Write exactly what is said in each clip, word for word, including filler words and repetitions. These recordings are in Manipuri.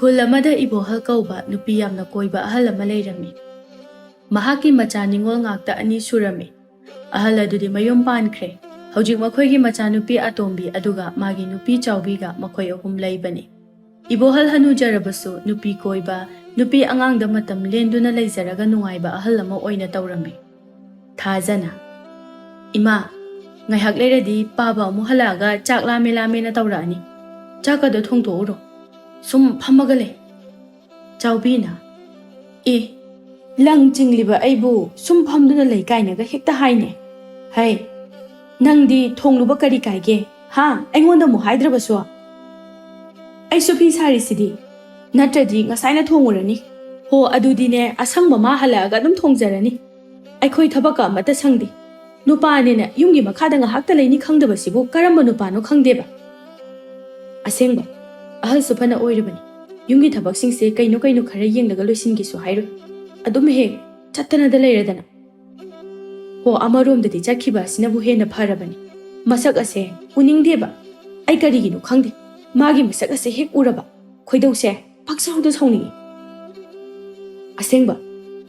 ꯈꯨꯜ ꯑꯃꯗ ꯏꯕꯣꯍꯜ ꯀꯧꯕ ꯅꯨꯄꯤ ꯌꯥꯝꯅ ꯀꯣꯏꯕ ꯑꯍꯜ ꯑꯃ ꯂꯩꯔꯝꯃꯤ꯫ ꯃꯍꯥꯛꯀꯤ ꯃꯆꯥ ꯅꯤꯉꯣꯜ ꯉꯥꯛꯇ ꯑꯅꯤ ꯁꯨꯔꯝꯃꯤ꯫ ꯑꯍꯜ ꯑꯗꯨꯗꯤ ꯃꯌꯨꯝ ꯄꯥꯟꯈ꯭ꯔꯦ꯫ ꯍꯧꯖꯤꯛ ꯃꯈꯣꯏꯒꯤ ꯃꯆꯥꯅꯨꯄꯤ ꯑꯇꯣꯝꯕꯤ ꯑꯗꯨꯒ ꯃꯥꯒꯤ ꯅꯨꯄꯤ ꯆꯥꯎꯕꯤꯒ ꯃꯈꯣꯏ ꯑꯍꯨꯝ ꯂꯩꯕꯅꯤ꯫ ꯏꯕꯣꯍꯜ ꯍꯅꯨꯖꯔꯕꯁꯨ ꯅꯨꯄꯤ ꯀꯣꯏꯕ, ꯅꯨꯄꯤ ꯑꯉꯥꯡꯗ ꯃꯇꯝ ꯂꯦꯟꯗꯨꯅ ꯂꯩꯖꯔꯒ ꯅꯨꯡꯉꯥꯏꯕ ꯑꯍꯜ ꯑꯃ ꯑꯣꯏꯅ ꯇꯧꯔꯝꯃꯤ꯫ ꯊꯥꯖꯅ, "ꯏꯃꯥ, ꯉꯥꯏꯍꯥꯛ ꯂꯩꯔꯗꯤ ꯄꯥꯕ ꯑꯃꯨꯛ ꯍꯜꯂꯛꯑꯒ ꯆꯥꯛ ꯂꯥꯝꯃꯦ ꯂꯥꯝꯃꯦꯅ ꯇꯧꯔꯛꯑꯅꯤ꯫ ꯆꯥꯛꯀꯗꯣ ꯊꯣꯡꯗꯣꯛꯎꯔꯣ꯫ ꯁꯨꯝ ꯐꯝꯃꯒ ꯂꯩ꯫" ꯆꯥꯎꯕꯤꯅ, "ꯑꯦ, ꯂꯪ ꯆꯤꯡꯂꯤꯕ ꯑꯩꯕꯨ ꯁꯨꯝ ꯐꯝꯗꯨꯅ ꯂꯩ ꯀꯥꯏꯅꯒ ꯍꯦꯛꯇ ꯍꯥꯏꯅꯦ꯫ ꯍꯩ, ꯅꯪꯗꯤ ꯊꯣꯡꯂꯨꯕ ꯀꯔꯤ ꯀꯥꯏꯒꯦ? ꯍꯥ? ꯑꯩꯉꯣꯟꯗ ꯑꯃꯨꯛ ꯍꯥꯏꯗ꯭ꯔꯕꯁꯨ? ꯑꯩꯁꯨ ꯐꯤ ꯁꯥꯔꯤꯁꯤꯗꯤ꯫ ꯅꯠꯇ꯭ꯔꯗꯤ ꯉꯁꯥꯏꯅ ꯊꯣꯡꯉꯨꯔꯅꯤ꯫ ꯍꯣ, ꯑꯗꯨꯗꯤꯅꯦ, ꯑꯁꯪꯕ ꯃꯥ ꯍꯜꯂꯛꯑꯒ ꯑꯗꯨꯝ ꯊꯣꯡꯖꯔꯅꯤ꯫ ꯑꯩꯈꯣꯏ ꯊꯕꯛꯀ ꯑꯃꯠꯇ ꯁꯪꯗꯦ꯫ ꯅꯨꯄꯥꯅꯦꯅ ꯌꯨꯝꯒꯤ ꯃꯈꯥꯗ ꯉꯥꯏꯍꯥꯛꯇ ꯂꯩꯅꯤ ꯈꯪꯗꯕꯁꯤꯕꯨ ꯀꯔꯝꯕ ꯅꯨꯄꯥꯅꯣ ꯈꯪꯗꯦꯕ?" ꯑꯁꯦꯡꯕ, ꯑꯍꯜꯁꯨ ꯐꯅ ꯑꯣꯏꯔꯕꯅꯤ꯫ ꯌꯨꯝꯒꯤ ꯊꯕꯛꯁꯤꯡꯁꯦ ꯀꯩꯅꯣ ꯀꯩꯅꯣ ꯈꯔ ꯌꯦꯡꯂꯒ ꯂꯣꯏꯁꯤꯟꯒꯦꯁꯨ ꯍꯥꯏꯔꯣꯏ꯫ ꯑꯗꯨꯝ ꯍꯦꯛ ꯆꯠꯇꯅꯗ ꯂꯩꯔꯗꯅ꯫ ꯍꯣ, ꯑꯃꯔꯣꯝꯗꯗꯤ ꯆꯠꯈꯤꯕ ꯑꯁꯤꯅꯕꯨ ꯍꯦꯟꯅ ꯐꯔꯕꯅꯤ꯫ ꯃꯁꯛ ꯑꯁꯦ ꯎꯅꯤꯡꯗꯦꯕ꯫ ꯑꯩ ꯀꯔꯤꯒꯤꯅꯣ ꯈꯪꯗꯦ, ꯃꯥꯒꯤ ꯃꯁꯛ ꯑꯁꯦ ꯍꯦꯛ ꯎꯔꯕ ꯈꯣꯏꯗꯧꯁꯦ ꯄꯪꯁꯥꯎꯗ ꯁꯥꯎꯅꯤꯡꯉꯤ꯫ ꯑꯁꯦꯡꯕ,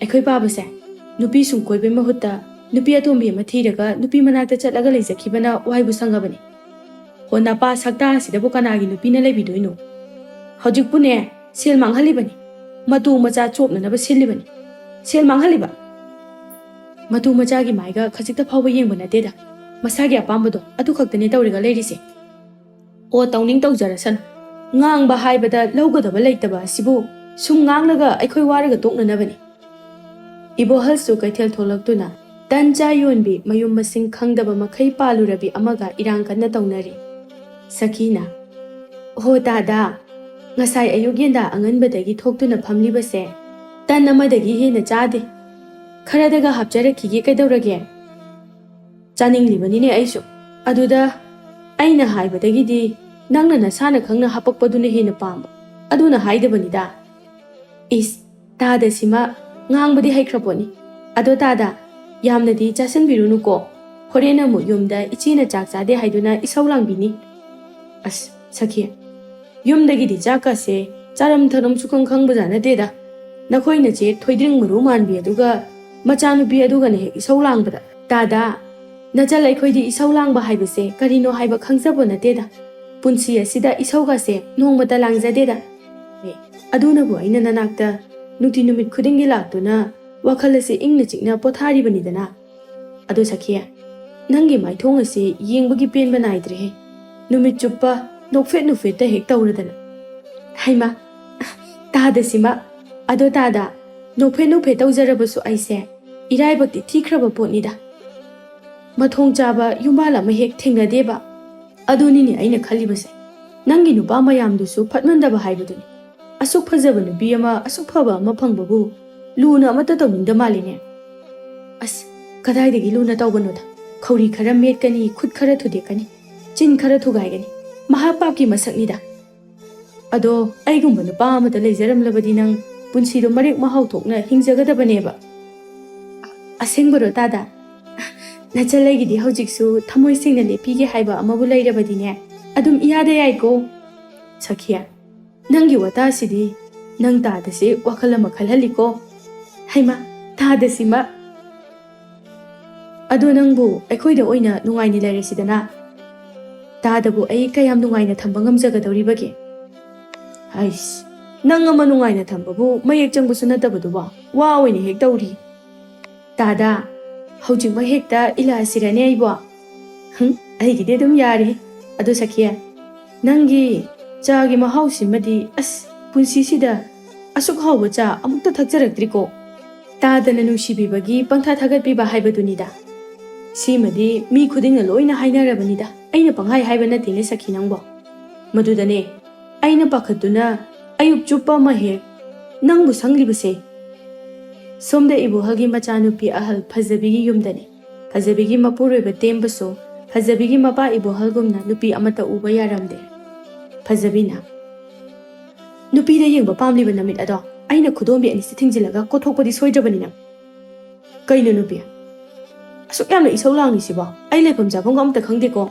ꯑꯩꯈꯣꯏ ꯄꯥꯕꯁꯦ ꯅꯨꯄꯤ ꯁꯨꯝ ꯀꯣꯏꯕꯩ ꯃꯍꯨꯠꯇ ꯅꯨꯄꯤ ꯑꯇꯣꯝꯕꯤ ꯑꯃ ꯊꯤꯔꯒ ꯅꯨꯄꯤ ꯃꯅꯥꯛꯇ ꯆꯠꯂꯒ ꯂꯩꯖꯈꯤꯕꯅ ꯋꯥꯏꯕꯨ ꯁꯪꯉꯕꯅꯤ꯫ ꯍꯣ, ꯅꯄꯥ ꯁꯛꯇꯥ ꯑꯁꯤꯗꯕꯨ ꯀꯅꯥꯒꯤ ꯅꯨꯄꯤꯅ ꯂꯩꯕꯤꯗꯣꯏꯅꯣ? ꯍꯧꯖꯤꯛꯄꯨꯅꯦ, ꯁꯦꯜ ꯃꯥꯡꯍꯜꯂꯤꯕꯅꯤ꯫ ꯃꯇꯨ ꯃꯆꯥ ꯆꯣꯞꯅꯅꯕ ꯁꯤꯜꯂꯤꯕꯅꯤ꯫ ꯁꯦꯜ ꯃꯥꯡꯍꯜꯂꯤꯕ? ꯃꯇꯨ ꯃꯆꯥꯒꯤ ꯃꯥꯏꯒ ꯈꯖꯤꯛꯇ ꯐꯥꯎꯕ ꯌꯦꯡꯕ ꯅꯠꯇꯦꯗ꯫ ꯃꯁꯥꯒꯤ ꯑꯄꯥꯝꯕꯗꯣ ꯑꯗꯨ ꯈꯛꯇꯅꯦ ꯇꯧꯔꯒ ꯂꯩꯔꯤꯁꯦ꯫ ꯑꯣ, ꯇꯧꯅꯤꯡ ꯇꯧꯖꯔꯁꯅꯨ꯫ ꯉꯥꯡꯕ ꯍꯥꯏꯕꯗ ꯂꯧꯒꯗꯕ ꯂꯩꯇꯕ ꯑꯁꯤꯕꯨ ꯁꯨꯝ ꯉꯥꯡꯂꯒ ꯑꯩꯈꯣꯏ ꯋꯥꯔꯒ ꯇꯣꯛꯅꯅꯕꯅꯤ꯫ ꯏꯕꯣꯍꯜꯁꯨ ꯀꯩꯊꯦꯜ ꯊꯣꯛꯂꯛꯇꯨꯅ ꯇꯟ ꯆꯥ ꯌꯣꯟꯕꯤ ꯃꯌꯨꯝ ꯃꯁꯤꯡ ꯈꯪꯗꯕ ꯃꯈꯩ ꯄꯥꯜꯂꯨꯔꯕꯤ ꯑꯃꯒ ꯏꯔꯥꯡ ꯀꯟꯅ ꯇꯧꯅꯔꯤ꯫ ꯁꯈꯤꯅ, "ꯍꯣ ꯇꯥꯗꯥ, ꯉꯁꯥꯏ ꯑꯌꯨꯛ ꯌꯦꯟꯗꯥ ꯑꯉꯟꯕꯗꯒꯤ ꯊꯣꯛꯇꯨꯅ ꯐꯝꯂꯤꯕꯁꯦ ꯇꯟ ꯑꯃꯗꯒꯤ ꯍꯦꯟꯅ ꯆꯥꯗꯦ꯫ ꯈꯔꯗꯒ ꯍꯥꯞꯆꯔꯛꯈꯤꯒꯦ ꯀꯩꯗꯧꯔꯒꯦ? ꯆꯥꯅꯤꯡꯂꯤꯕꯅꯤꯅꯦ ꯑꯩꯁꯨ꯫ ꯑꯗꯨꯗ ꯑꯩꯅ ꯍꯥꯏꯕꯗꯒꯤꯗꯤ ꯅꯪꯅ ꯅꯁꯥꯅ ꯈꯪꯅ ꯍꯥꯄꯛꯄꯗꯨꯅ ꯍꯦꯟꯅ ꯄꯥꯝꯕ꯫ ꯑꯗꯨꯅ ꯍꯥꯏꯗꯕꯅꯤꯗ꯫" ꯏꯁ, ꯇꯥꯗ ꯁꯤꯃ ꯉꯥꯡꯕꯗꯤ ꯍꯩꯈ꯭ꯔ ꯄꯣꯠꯅꯤ꯫ ꯑꯗꯣ ꯇꯥꯗ, ꯌꯥꯝꯅꯗꯤ ꯆꯥꯁꯤꯟꯕꯤꯔꯨꯅꯨꯀꯣ꯫ ꯍꯣꯔꯦꯟ ꯑꯃꯨꯛ ꯌꯨꯝꯗ ꯏꯆꯦꯅ ꯆꯥꯛ ꯆꯥꯗꯦ ꯍꯥꯏꯗꯨꯅ ꯏꯁꯧ ꯂꯥꯡꯕꯤꯅꯤ꯫ ꯑꯁ, ꯁꯈꯤ, ꯌꯨꯝꯗꯒꯤꯗꯤ ꯆꯥꯛꯀꯁꯦ ꯆꯥꯔꯝ ꯊꯛꯔꯝ ꯁꯨꯈꯪ ꯈꯪꯕꯖꯥꯠ ꯅꯠꯇꯦꯗ꯫ ꯅꯈꯣꯏ ꯅꯆꯦ ꯊꯣꯏꯗ꯭ꯔꯤꯡ ꯃꯔꯨ ꯃꯥꯟꯕꯤ ꯑꯗꯨꯒ ꯃꯆꯥꯅꯨꯄꯤ ꯑꯗꯨꯒꯅ ꯍꯦꯛ ꯏꯁꯧ ꯂꯥꯡꯕꯗ꯫ ꯇꯥꯗ, ꯅꯆꯜ ꯑꯩꯈꯣꯏꯗꯤ ꯏꯁꯧ ꯂꯥꯡꯕ ꯍꯥꯏꯕꯁꯦ ꯀꯔꯤꯅꯣ ꯍꯥꯏꯕ ꯈꯪꯖꯕ ꯅꯠꯇꯦꯗ꯫ ꯄꯨꯟꯁꯤ ꯑꯁꯤꯗ ꯏꯁꯧꯒꯁꯦ ꯅꯣꯡꯃꯇ ꯂꯥꯡꯖꯗꯦꯗ꯫ ꯑꯦ, ꯑꯗꯨꯅꯕꯨ ꯑꯩꯅ ꯅꯅꯥꯛꯇ ꯅꯨꯡꯇꯤ ꯅꯨꯃꯤꯠ ꯈꯨꯗꯤꯡꯒꯤ ꯂꯥꯛꯇꯨꯅ ꯋꯥꯈꯜ ꯑꯁꯤ ꯏꯪꯅ ꯆꯤꯛꯅ ꯄꯣꯊꯥꯔꯤꯕꯅꯤꯗꯅ꯫ ꯑꯗꯣ ꯁꯈꯤ, ꯅꯪꯒꯤ ꯃꯥꯏꯊꯣꯡ ꯑꯁꯤ ꯌꯦꯡꯕꯒꯤ ꯄꯦꯟꯕ ꯅꯥꯏꯗ꯭ꯔꯦꯍꯦ꯫ ꯅꯨꯃꯤꯠ ꯆꯨꯞꯄ ꯅꯣꯛꯐꯦꯠ ꯅꯣꯛꯐꯦꯠꯇ ꯍꯦꯛ ꯇꯧꯔꯗꯅ꯫ ꯍꯩꯃꯥ, ꯇꯥꯗꯁꯤꯃ꯫ ꯑꯗꯣ ꯇꯥꯗ, ꯅꯣꯛꯐꯦꯠ ꯅꯣꯛꯐꯦꯠ ꯇꯧꯖꯔꯕꯁꯨ ꯑꯩꯁꯦ ꯏꯔꯥꯏꯕꯛꯇꯤ ꯊꯤꯈ꯭ꯔꯕ ꯄꯣꯠꯅꯤꯗ꯫ ꯃꯊꯣꯡ ꯆꯥꯕ ꯌꯨꯝꯕꯥꯜ ꯑꯃ ꯍꯦꯛ ꯊꯦꯡꯅꯗꯦꯕ꯫ ꯑꯗꯨꯅꯤꯅꯦ ꯑꯩꯅ ꯈꯜꯂꯤꯕꯁꯦ꯫ ꯅꯪꯒꯤ ꯅꯨꯄꯥ ꯃꯌꯥꯝꯗꯨꯁꯨ ꯐꯠꯃꯟꯗꯕ ꯍꯥꯏꯕꯗꯨꯅꯤ꯫ ꯑꯁꯨꯛ ꯐꯖꯕ ꯅꯨꯄꯤ ꯑꯃ, ꯑꯁꯨꯛ ꯐꯕ ꯑꯃ ꯐꯪꯕꯕꯨ ꯂꯨꯅ ꯑꯃꯠꯇ ꯇꯧꯅꯤꯡꯗ ꯃꯥꯜꯂꯤꯅꯦ꯫ ꯑꯁ, ꯀꯗꯥꯏꯗꯒꯤ ꯂꯨꯅ ꯇꯧꯕꯅꯣꯗ? ꯈꯧꯔꯤ ꯈꯔ ꯃꯦꯠꯀꯅꯤ, ꯈꯨꯠ ꯈꯔ ꯊꯨꯗꯦꯛꯀꯅꯤ, ꯆꯤꯟ ꯈꯔ ꯊꯨꯒꯥꯏꯒꯅꯤ꯫ ꯃꯍꯥ ꯄꯥꯞꯀꯤ ꯃꯁꯛꯅꯤꯗ꯫ ꯑꯗꯣ ꯑꯩꯒꯨꯝꯕ ꯅꯨꯄꯥ ꯑꯃꯗ ꯂꯩꯖꯔꯝꯂꯕꯗꯤ ꯅꯪ ꯄꯨꯟꯁꯤꯗꯣ ꯃꯔꯦꯛ ꯃꯍꯥꯎ ꯊꯣꯛꯅ ꯍꯤꯡꯖꯒꯗꯕꯅꯦꯕ꯫ ꯑꯁꯦꯡꯕꯔꯣ ꯇꯥꯗ? ꯅꯆꯜ ꯑꯩꯒꯤꯗꯤ ꯍꯧꯖꯤꯛꯁꯨ ꯊꯃꯣꯏ ꯁꯦꯡꯅ ꯂꯦꯞꯄꯤꯒꯦ ꯍꯥꯏꯕ ꯑꯃꯕꯨ ꯂꯩꯔꯕꯗꯤꯅꯦ, ꯑꯗꯨꯝ ꯏꯌꯥꯗ ꯌꯥꯏꯀꯣ꯫ ꯁꯈꯤꯌꯥ, ꯅꯪꯒꯤ ꯋꯥꯇꯥꯁꯤꯗꯤ ꯅꯪ ꯇꯥꯗꯁꯤ ꯋꯥꯈꯜ ꯑꯃ ꯈꯜꯍꯜꯂꯤꯀꯣ꯫ ꯍꯩꯃꯥ, ꯇꯥꯗꯁꯤꯃ꯫ ꯑꯗꯣ ꯅꯪꯕꯨ ꯑꯩꯈꯣꯏꯗ ꯑꯣꯏꯅ ꯅꯨꯡꯉꯥꯏꯅ ꯂꯩꯔꯁꯤꯗꯅ꯫ ꯇꯥꯗꯕꯨ ꯑꯩ ꯀꯌꯥꯝ ꯅꯨꯡꯉꯥꯏꯅ ꯊꯝꯕ ꯉꯝꯖꯒꯗꯧꯔꯤꯕꯒꯦ? ꯍꯩꯁ, ꯅꯪ ꯑꯃ ꯅꯨꯡꯉꯥꯏꯅ ꯊꯝꯕꯕꯨ ꯃꯌꯦꯛ ꯆꯪꯕꯁꯨ ꯅꯠꯇꯕꯗꯨꯕꯣ? ꯋꯥ ꯑꯣꯏꯅ ꯍꯦꯛ ꯇꯧꯔꯤ꯫ ꯇꯥꯗ, ꯍꯧꯖꯤꯛꯃꯛ ꯍꯦꯛꯇ ꯏꯜꯂꯛꯑꯁꯤꯔꯅꯦ ꯑꯩꯕꯣ? ꯍꯨꯝ, ꯑꯩꯒꯤꯗꯤ ꯑꯗꯨꯝ ꯌꯥꯔꯤ꯫ ꯑꯗꯨ ꯁꯈꯤ, ꯅꯪꯒꯤ ꯆꯥꯒꯤ ꯃꯍꯥꯎꯁꯤꯃꯗꯤ, ꯑꯁ, ꯄꯨꯟꯁꯤꯁꯤꯗ ꯑꯁꯨꯛ ꯍꯥꯎꯕ ꯆꯥ ꯑꯃꯨꯛꯇ ꯊꯛꯆꯔꯛꯇ꯭ꯔꯤꯀꯣ꯫ ꯇꯥꯗꯅ ꯅꯨꯡꯁꯤꯕꯤꯕꯒꯤ ꯄꯪꯊꯥ ꯊꯥꯒꯠꯄꯤꯕ ꯍꯥꯏꯕꯗꯨꯅꯤꯗ꯫ ꯁꯤꯃꯗꯤ ꯃꯤ ꯈꯨꯗꯤꯡꯅ ꯂꯣꯏꯅ ꯍꯥꯏꯅꯔꯕꯅꯤꯗ, ꯑꯩꯅ ꯄꯪꯍꯥꯏ ꯍꯥꯏꯕ ꯅꯠꯇꯦꯅꯦ ꯁꯈꯤ ꯅꯪꯕꯣ꯫ ꯃꯗꯨꯗꯅꯦ ꯑꯩꯅ ꯄꯥꯈꯠꯇꯨꯅ ꯑꯌꯨꯛ ꯆꯨꯞꯄ ꯑꯃ ꯍꯦꯛ ꯅꯪꯕꯨ ꯁꯪꯂꯤꯕꯁꯦ꯫ ꯁꯣꯝꯗ ꯏꯕꯣꯍꯜꯒꯤ ꯃꯆꯥꯅꯨꯄꯤ ꯑꯍꯜ ꯐꯖꯕꯤꯒꯤ ꯌꯨꯝꯗꯅꯤ꯫ ꯐꯖꯕꯤꯒꯤ ꯃꯄꯨꯔꯣꯏꯕ ꯇꯦꯝꯕꯁꯨ, ꯐꯖꯕꯤꯒꯤ ꯃꯄꯥ ꯏꯕꯣꯍꯜꯒꯨꯝꯅ ꯅꯨꯄꯤ ꯑꯃꯠꯇ ꯎꯕ ꯌꯥꯔꯝꯗꯦ꯫ ꯐꯖꯕꯤꯅ, "ꯅꯨꯄꯤꯗ ꯌꯦꯡꯕ ꯄꯥꯝꯂꯤꯕ ꯅꯃꯤꯠ ꯑꯗꯣ ꯑꯩꯅ ꯈꯨꯗꯣꯝꯕꯤ ꯑꯅꯤꯁꯤ ꯊꯤꯡꯖꯤꯜꯂꯒ ꯀꯣꯠꯊꯣꯛꯄꯗꯤ ꯁꯣꯏꯗ꯭ꯔꯕꯅꯤ ꯅꯪ꯫ ꯀꯩꯅꯣ ꯅꯨꯄꯤ? ꯑꯁꯨꯛ ꯌꯥꯝꯅ ꯏꯁꯧ ꯂꯥꯡꯂꯤꯁꯤꯕꯣ? ꯑꯩ ꯂꯩꯐꯝ ꯆꯥꯐꯝꯒ ꯑꯝꯇ ꯈꯪꯗꯦꯀꯣ꯫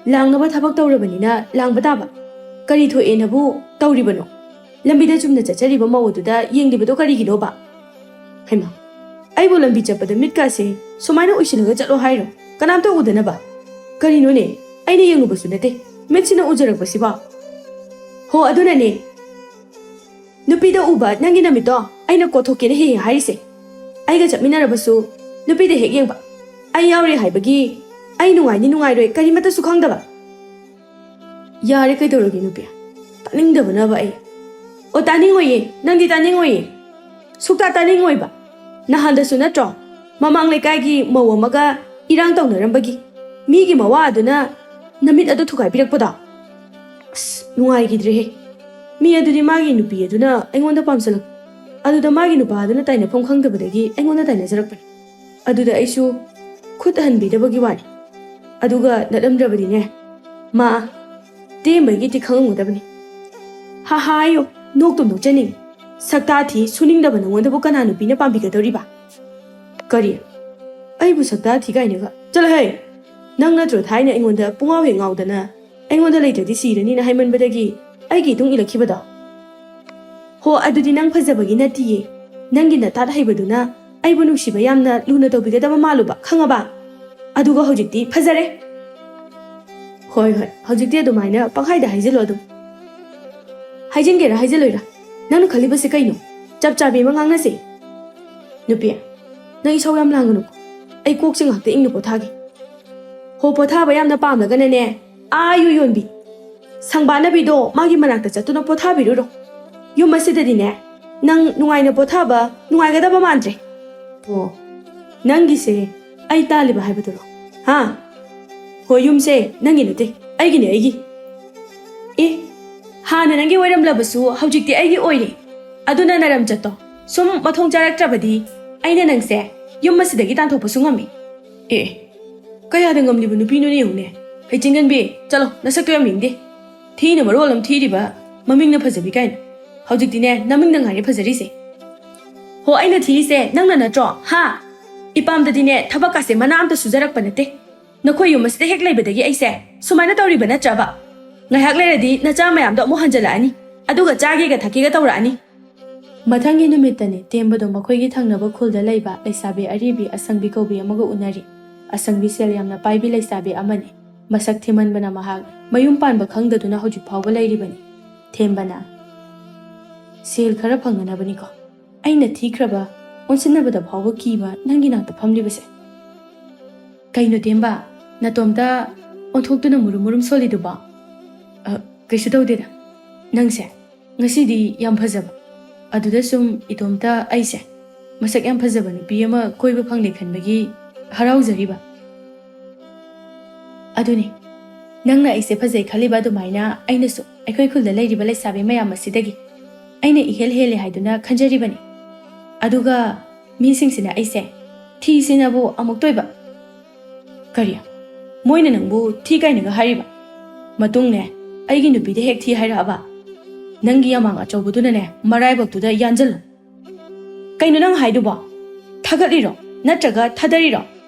ꯂꯥꯡꯅꯕ ꯊꯕꯛ ꯇꯧꯔꯕꯅꯤꯅ ꯂꯥꯡꯕ ꯇꯥꯕ꯫ ꯀꯔꯤ ꯊꯣꯛꯑꯦꯅꯕꯨ ꯇꯧꯔꯤꯕꯅꯣ? ꯂꯝꯕꯤꯗ ꯆꯨꯝꯅ ꯆꯠꯆꯔꯤꯕ ꯃꯧ ꯑꯗꯨꯗ ꯌꯦꯡꯂꯤꯕꯗꯣ ꯀꯔꯤꯒꯤꯅꯣꯕ? ꯍꯩꯃꯥ, ꯑꯩꯕꯨ ꯂꯝꯕꯤ ꯆꯠꯄꯗ ꯃꯤꯠꯀꯥꯁꯦ ꯁꯨꯃꯥꯏꯅ ꯎꯏꯁꯤꯜꯂꯒ ꯆꯠꯂꯣ ꯍꯥꯏꯔꯣ? ꯀꯅꯥꯝꯇ ꯎꯗꯅꯕ? ꯀꯔꯤꯅꯣꯅꯦ? ꯑꯩꯅ ꯌꯦꯡꯂꯨꯕꯁꯨ ꯅꯠꯇꯦ, ꯃꯤꯠꯁꯤꯅ ꯎꯖꯔꯛꯄꯁꯤꯕꯣ꯫ ꯍꯣ, ꯑꯗꯨꯅꯅꯦ, ꯅꯨꯄꯤꯗ ꯎꯕ ꯅꯪꯒꯤ ꯅꯃꯤꯠꯇꯣ ꯑꯩꯅ ꯀꯣꯠꯊꯣꯛꯀꯦꯅ ꯍꯦꯛ ꯍꯦꯛ ꯍꯥꯏꯔꯤꯁꯦ꯫ ꯑꯩꯒ ꯆꯠꯃꯤꯟꯅꯔꯕꯁꯨ ꯅꯨꯄꯤꯗ ꯍꯦꯛ ꯌꯦꯡꯕ, ꯑꯩ ꯌꯥꯎꯔꯦ ꯍꯥꯏꯕꯒꯤ ꯑꯩ ꯅꯨꯡꯉꯥꯏꯅꯤ ꯅꯨꯡꯉꯥꯏꯔꯣꯏ ꯀꯔꯤꯃꯠꯇꯁꯨ ꯈꯪꯗꯕ꯫ ꯌꯥꯔꯦ, ꯀꯩꯗꯧꯔꯒꯦ ꯅꯨꯄꯤ? ꯇꯥꯅꯤꯡꯗꯕꯅꯕ ꯑꯩ꯫ ꯑꯣ, ꯇꯥꯅꯤꯡꯉꯣꯏꯌꯦ, ꯅꯪꯗꯤ ꯇꯥꯅꯤꯡꯉꯣꯏꯌꯦ꯫ ꯁꯨꯛꯇꯥ ꯇꯥꯅꯤꯡꯉꯣꯏꯕ꯫ ꯅꯍꯥꯟꯗꯁꯨ ꯅꯠꯇ꯭ꯔꯣ, ꯃꯃꯥꯡ ꯂꯩꯀꯥꯏꯒꯤ ꯃꯧ ꯑꯃꯒ ꯏꯔꯥꯡ ꯇꯧꯅꯔꯝꯕꯒꯤ ꯃꯤꯒꯤ ꯃꯋꯥ ꯑꯗꯨꯅ ꯅꯃꯤꯠ ꯑꯗꯨ ꯊꯨꯒꯥꯏꯕꯤꯔꯛꯄꯗꯣ? ꯑꯁ, ꯅꯨꯡꯉꯥꯏꯈꯤꯗ꯭ꯔꯦꯍꯦ꯫ ꯃꯤ ꯑꯗꯨꯗꯤ ꯃꯥꯒꯤ ꯅꯨꯄꯤ ꯑꯗꯨꯅ ꯑꯩꯉꯣꯟꯗ ꯄꯥꯝꯁꯤꯜꯂꯛꯄ, ꯑꯗꯨꯗ ꯃꯥꯒꯤ ꯅꯨꯄꯥ ꯑꯗꯨꯅ ꯇꯥꯏꯅꯐꯝ ꯈꯪꯗꯕꯗꯒꯤ ꯑꯩꯉꯣꯟꯗ ꯇꯥꯏꯅꯖꯔꯛꯄꯅꯤ꯫ ꯑꯗꯨꯗ ꯑꯩꯁꯨ ꯈꯨꯠ ꯍꯟꯕꯤꯗꯕꯒꯤ ꯋꯥꯅꯤ꯫ ꯑꯗꯨꯒ ꯅꯠꯂꯝꯗ꯭ꯔꯕꯗꯤꯅꯦ, ꯃꯥ ꯇꯦꯝꯕꯒꯤꯗꯤ ꯈꯪꯉꯝꯒꯗꯕꯅꯤ꯫ ꯍꯥ ꯍꯥ ꯍꯥꯏꯌꯣ, ꯅꯣꯛꯇꯨꯝ ꯅꯣꯛꯆꯅꯤꯡꯉꯤ꯫ ꯁꯛꯇꯥ ꯊꯤ ꯁꯨꯅꯤꯡꯗꯕ ꯅꯉꯣꯟꯗꯕꯨ ꯀꯅꯥ ꯅꯨꯄꯤꯅ ꯄꯥꯝꯕꯤꯒꯗꯧꯔꯤꯕ? ꯀꯔꯤ? ꯑꯩꯕꯨ ꯁꯛꯇꯥ ꯊꯤ ꯀꯥꯏꯅꯒ? ꯆꯠꯂꯍꯦ! ꯅꯪ ꯅꯠꯇ꯭ꯔꯣ ꯊꯥꯏꯅ ꯑꯩꯉꯣꯟꯗ ꯄꯨꯡꯉꯥꯎ ꯍꯦꯛ ꯉꯥꯎꯗꯅ ꯑꯩꯉꯣꯟꯗ ꯂꯩꯇ꯭ꯔꯗꯤ ꯁꯤꯔꯅꯤꯅ ꯍꯥꯏꯃꯟꯕꯗꯒꯤ ꯑꯩꯒꯤ ꯏꯇꯨꯡ ꯏꯜꯂꯛꯈꯤꯕꯗꯣ? ꯍꯣ, ꯑꯗꯨꯗꯤ ꯅꯪ ꯐꯖꯕꯒꯤ ꯅꯠꯇꯤꯌꯦ꯫ ꯅꯪꯒꯤ ꯅꯇꯥꯠ ꯍꯩꯕꯗꯨꯅ ꯑꯩꯕꯨ ꯅꯨꯡꯁꯤꯕ ꯌꯥꯝꯅ ꯂꯨꯅ ꯇꯧꯕꯤꯒꯗꯕ ꯃꯥꯜꯂꯨꯕ, ꯈꯪꯉꯕ? ꯑꯗꯨꯒ ꯍꯧꯖꯤꯛꯇꯤ ꯐꯖꯔꯦ꯫ ꯍꯣꯏ, ꯍꯣꯏ, ꯍꯧꯖꯤꯛꯇꯤ ꯑꯗꯨꯃꯥꯏꯅ ꯄꯪꯍꯥꯏꯗ ꯍꯥꯏꯖꯤꯜꯂꯣ ꯑꯗꯨꯝ꯫ ꯍꯥꯏꯖꯤꯟꯒꯦꯔꯥ ꯍꯥꯏꯖꯤꯜꯂꯣꯏꯔꯥ? ꯅꯪꯅ ꯈꯜꯂꯤꯕꯁꯦ ꯀꯩꯅꯣ? ꯆꯞ ꯆꯥꯕꯤ ꯑꯃ ꯉꯥꯡꯅꯁꯦ꯫ ꯅꯨꯄꯤ, ꯅꯪ ꯏꯁꯧ ꯌꯥꯝ ꯂꯥꯡꯒꯅꯨꯀꯣ꯫ ꯑꯩ ꯀꯣꯛꯁꯦ ꯉꯥꯛꯇ ꯏꯪꯅ ꯄꯣꯊꯥꯒꯦ꯫ ꯍꯣ, ꯄꯣꯊꯥꯕ ꯌꯥꯝꯅ ꯄꯥꯝꯂꯒꯅꯅꯦ, ꯑꯥ ꯌꯨ ꯌꯣꯟꯕꯤ ꯁꯪꯕꯥꯅꯕꯤꯗꯣ ꯃꯥꯒꯤ ꯃꯅꯥꯛꯇ ꯆꯠꯇꯨꯅ ꯄꯣꯊꯥꯕꯤꯔꯨꯔꯣ꯫ ꯌꯨꯝ ꯑꯁꯤꯗꯗꯤꯅꯦ, ꯅꯪ ꯅꯨꯡꯉꯥꯏꯅ ꯄꯣꯊꯥꯕ ꯅꯨꯡꯉꯥꯏꯒꯗꯕ ꯃꯥꯟꯗ꯭ꯔꯦ꯫ ꯑꯣ, ꯅꯪꯒꯤꯁꯦ ꯑꯩ ꯇꯥꯜꯂꯤꯕ ꯍꯥꯏꯕꯗꯨꯔꯣ? ꯍꯥ? ꯍꯣꯏ, ꯌꯨꯝꯁꯦ ꯅꯪꯒꯤ ꯅꯠꯇꯦ, ꯑꯩꯒꯤꯅꯦ, ꯑꯩꯒꯤ꯫ ꯑꯦ, ꯍꯥꯟꯅ ꯅꯪꯒꯤ ꯑꯣꯏꯔꯝꯂꯕꯁꯨ ꯍꯧꯖꯤꯛꯇꯤ ꯑꯩꯒꯤ ꯑꯣꯏꯔꯦ꯫ ꯑꯗꯨꯅ ꯅꯔꯝꯆꯠꯇꯣ ꯁꯨꯝ ꯃꯊꯣꯡ ꯆꯥꯔꯛꯇ꯭ꯔꯕꯗꯤ ꯑꯩꯅ ꯅꯪꯁꯦ ꯌꯨꯝ ꯑꯁꯤꯗꯒꯤ ꯇꯥꯟꯊꯣꯛꯄꯁꯨ ꯉꯝꯃꯤ꯫ ꯑꯦ, ꯀꯌꯥꯗ ꯉꯝꯂꯤꯕ ꯅꯨꯄꯤꯅꯣꯅꯦ ꯌꯦꯡꯉꯨꯅꯦ꯫ ꯍꯩ ꯆꯤꯡꯒꯟꯕꯤ, ꯆꯠꯂꯣ, ꯅꯁꯛꯇꯣ ꯌꯥꯝ ꯌꯦꯡꯗꯦ꯫ ꯊꯤꯅ ꯃꯔꯣꯜ ꯑꯃ ꯊꯤꯔꯤꯕ, ꯃꯃꯤꯡꯅ ꯐꯖꯕꯤ ꯀꯥꯏꯅ꯫ ꯍꯧꯖꯤꯛꯇꯤꯅꯦ, ꯅꯃꯤꯡꯗ ꯉꯥꯏꯔꯦ ꯐꯖꯔꯤꯁꯦ꯫ ꯍꯣ, ꯑꯩꯅ ꯊꯤꯔꯤꯁꯦ ꯅꯪꯅ ꯅꯠꯇ꯭ꯔꯣ? ꯍꯥ? ꯏꯄꯥꯝꯗꯗꯤꯅꯦ, ꯊꯕꯛꯀꯥꯁꯦ ꯃꯅꯥ ꯑꯝꯇ ꯁꯨꯖꯔꯛꯄ ꯅꯠꯇꯦ꯫ ꯅꯈꯣꯏ ꯌꯨꯝ ꯑꯁꯤꯗ ꯍꯦꯛ ꯂꯩꯕꯗꯒꯤ ꯑꯩꯁꯦ ꯁꯨꯃꯥꯏꯅ ꯇꯧꯔꯤꯕ ꯅꯠꯇ꯭ꯔꯕ? ꯉꯥꯏꯍꯥꯛ ꯂꯩꯔꯗꯤ ꯅꯆꯥ ꯃꯌꯥꯝꯗꯣ ꯑꯃꯨꯛ ꯍꯟꯖꯜꯂꯛꯑꯅꯤ, ꯑꯗꯨꯒ ꯆꯥꯒꯦꯒ ꯊꯛꯀꯦꯒ ꯇꯧꯔꯛꯑꯅꯤ꯫ ꯃꯊꯪꯒꯤ ꯅꯨꯃꯤꯠꯇꯅꯤ ꯇꯦꯝꯕꯗꯣ ꯃꯈꯣꯏꯒꯤ ꯊꯪꯅꯕ ꯈꯨꯜꯗ ꯂꯩꯕ ꯂꯩꯁꯥꯕꯤ ꯑꯔꯤꯕꯤ ꯑꯁꯪꯕꯤ ꯀꯧꯕꯤ ꯑꯃꯒ ꯎꯅꯔꯤ꯫ ꯑꯁꯪꯕꯤ ꯁꯦꯜ ꯌꯥꯝꯅ ꯄꯥꯏꯕꯤ ꯂꯩꯁꯥꯕꯤ ꯑꯃꯅꯤ꯫ ꯃꯁꯛ ꯊꯤꯃꯟꯕꯅ ꯃꯍꯥꯛ ꯃꯌꯨꯝ ꯄꯥꯟꯕ ꯈꯪꯗꯗꯨꯅ ꯍꯧꯖꯤꯛ ꯐꯥꯎꯕ ꯂꯩꯔꯤꯕꯅꯤ꯫ ꯊꯦꯝꯕꯅ, "ꯁꯦꯜ ꯈꯔ ꯐꯪꯅꯅꯕꯅꯤꯀꯣ ꯑꯩꯅ ꯊꯤꯈ꯭ꯔꯕ, ꯑꯣꯟꯁꯤꯟꯅꯕꯗ ꯐꯥꯎꯕ ꯀꯤꯕ ꯅꯪꯒꯤ ꯅꯥꯛꯇ ꯐꯝꯂꯤꯕꯁꯦ꯫ ꯀꯩꯅꯣ ꯇꯦꯝꯕ, ꯅꯇꯣꯝꯇ ꯑꯣꯟꯊꯣꯛꯇꯨꯅ ꯃꯨꯔꯨꯝ ꯃꯨꯔꯨꯝ ꯁꯣꯜꯂꯤꯗꯨꯕꯣ? ꯑ, ꯀꯩꯁꯨ ꯇꯧꯗꯦꯗ꯫ ꯅꯪꯁꯦ ꯉꯁꯤꯗꯤ ꯌꯥꯝ ꯐꯖꯕ꯫ ꯑꯗꯨꯗ ꯁꯨꯝ ꯏꯇꯣꯝꯇ ꯑꯩꯁꯦ ꯃꯁꯛ ꯌꯥꯝ ꯐꯖꯕ ꯅꯨꯄꯤ ꯑꯃ ꯀꯣꯏꯕ ꯐꯪꯂꯦ ꯈꯟꯕꯒꯤ ꯍꯔꯥꯎꯖꯔꯤꯕ꯫ ꯑꯗꯨꯅꯤ, ꯅꯪꯅ ꯑꯩꯁꯦ ꯐꯖꯩ ꯈꯜꯂꯤꯕ ꯑꯗꯨꯃꯥꯏꯅ ꯑꯩꯅꯁꯨ ꯑꯩꯈꯣꯏ ꯈꯨꯜꯗ ꯂꯩꯔꯤꯕ ꯂꯩꯁꯥꯕꯤ ꯃꯌꯥꯝ ꯑꯁꯤꯗꯒꯤ ꯑꯩꯅ ꯏꯍꯦꯜ ꯍꯦꯜꯂꯦ ꯍꯥꯏꯗꯨꯅ ꯈꯟꯖꯔꯤꯕꯅꯤ꯫ ꯑꯗꯨꯒ ꯃꯤꯁꯤꯡꯁꯤꯅ ꯑꯩꯁꯦ ꯊꯤꯁꯤꯅꯕꯨ ꯑꯃꯨꯛꯇꯣꯏꯕ꯫ ꯀꯔꯤ? ꯃꯣꯏꯅ ꯅꯪꯕꯨ ꯊꯤ ꯀꯥꯏꯅꯒ ꯍꯥꯏꯔꯤꯕ? ꯃꯇꯨꯡꯅꯦ, ꯑꯩꯒꯤ ꯅꯨꯄꯤꯗ ꯍꯦꯛ ꯊꯤ ꯍꯥꯏꯔꯛꯑꯕ, ꯅꯪꯒꯤ ꯌꯥꯃꯥꯡ ꯑꯆꯧꯕꯗꯨꯅꯅꯦ ꯃꯔꯥꯏꯕꯛꯇꯨꯗ ꯌꯥꯟꯖꯜꯂꯨ꯫ ꯀꯩꯅꯣ ꯅꯪ ꯍꯥꯏꯗꯨꯕꯣ? ꯊꯥꯒꯠꯂꯤꯔꯣ? ꯅꯠꯇ꯭ꯔꯒ ꯊꯥꯗꯔꯤꯔꯣ?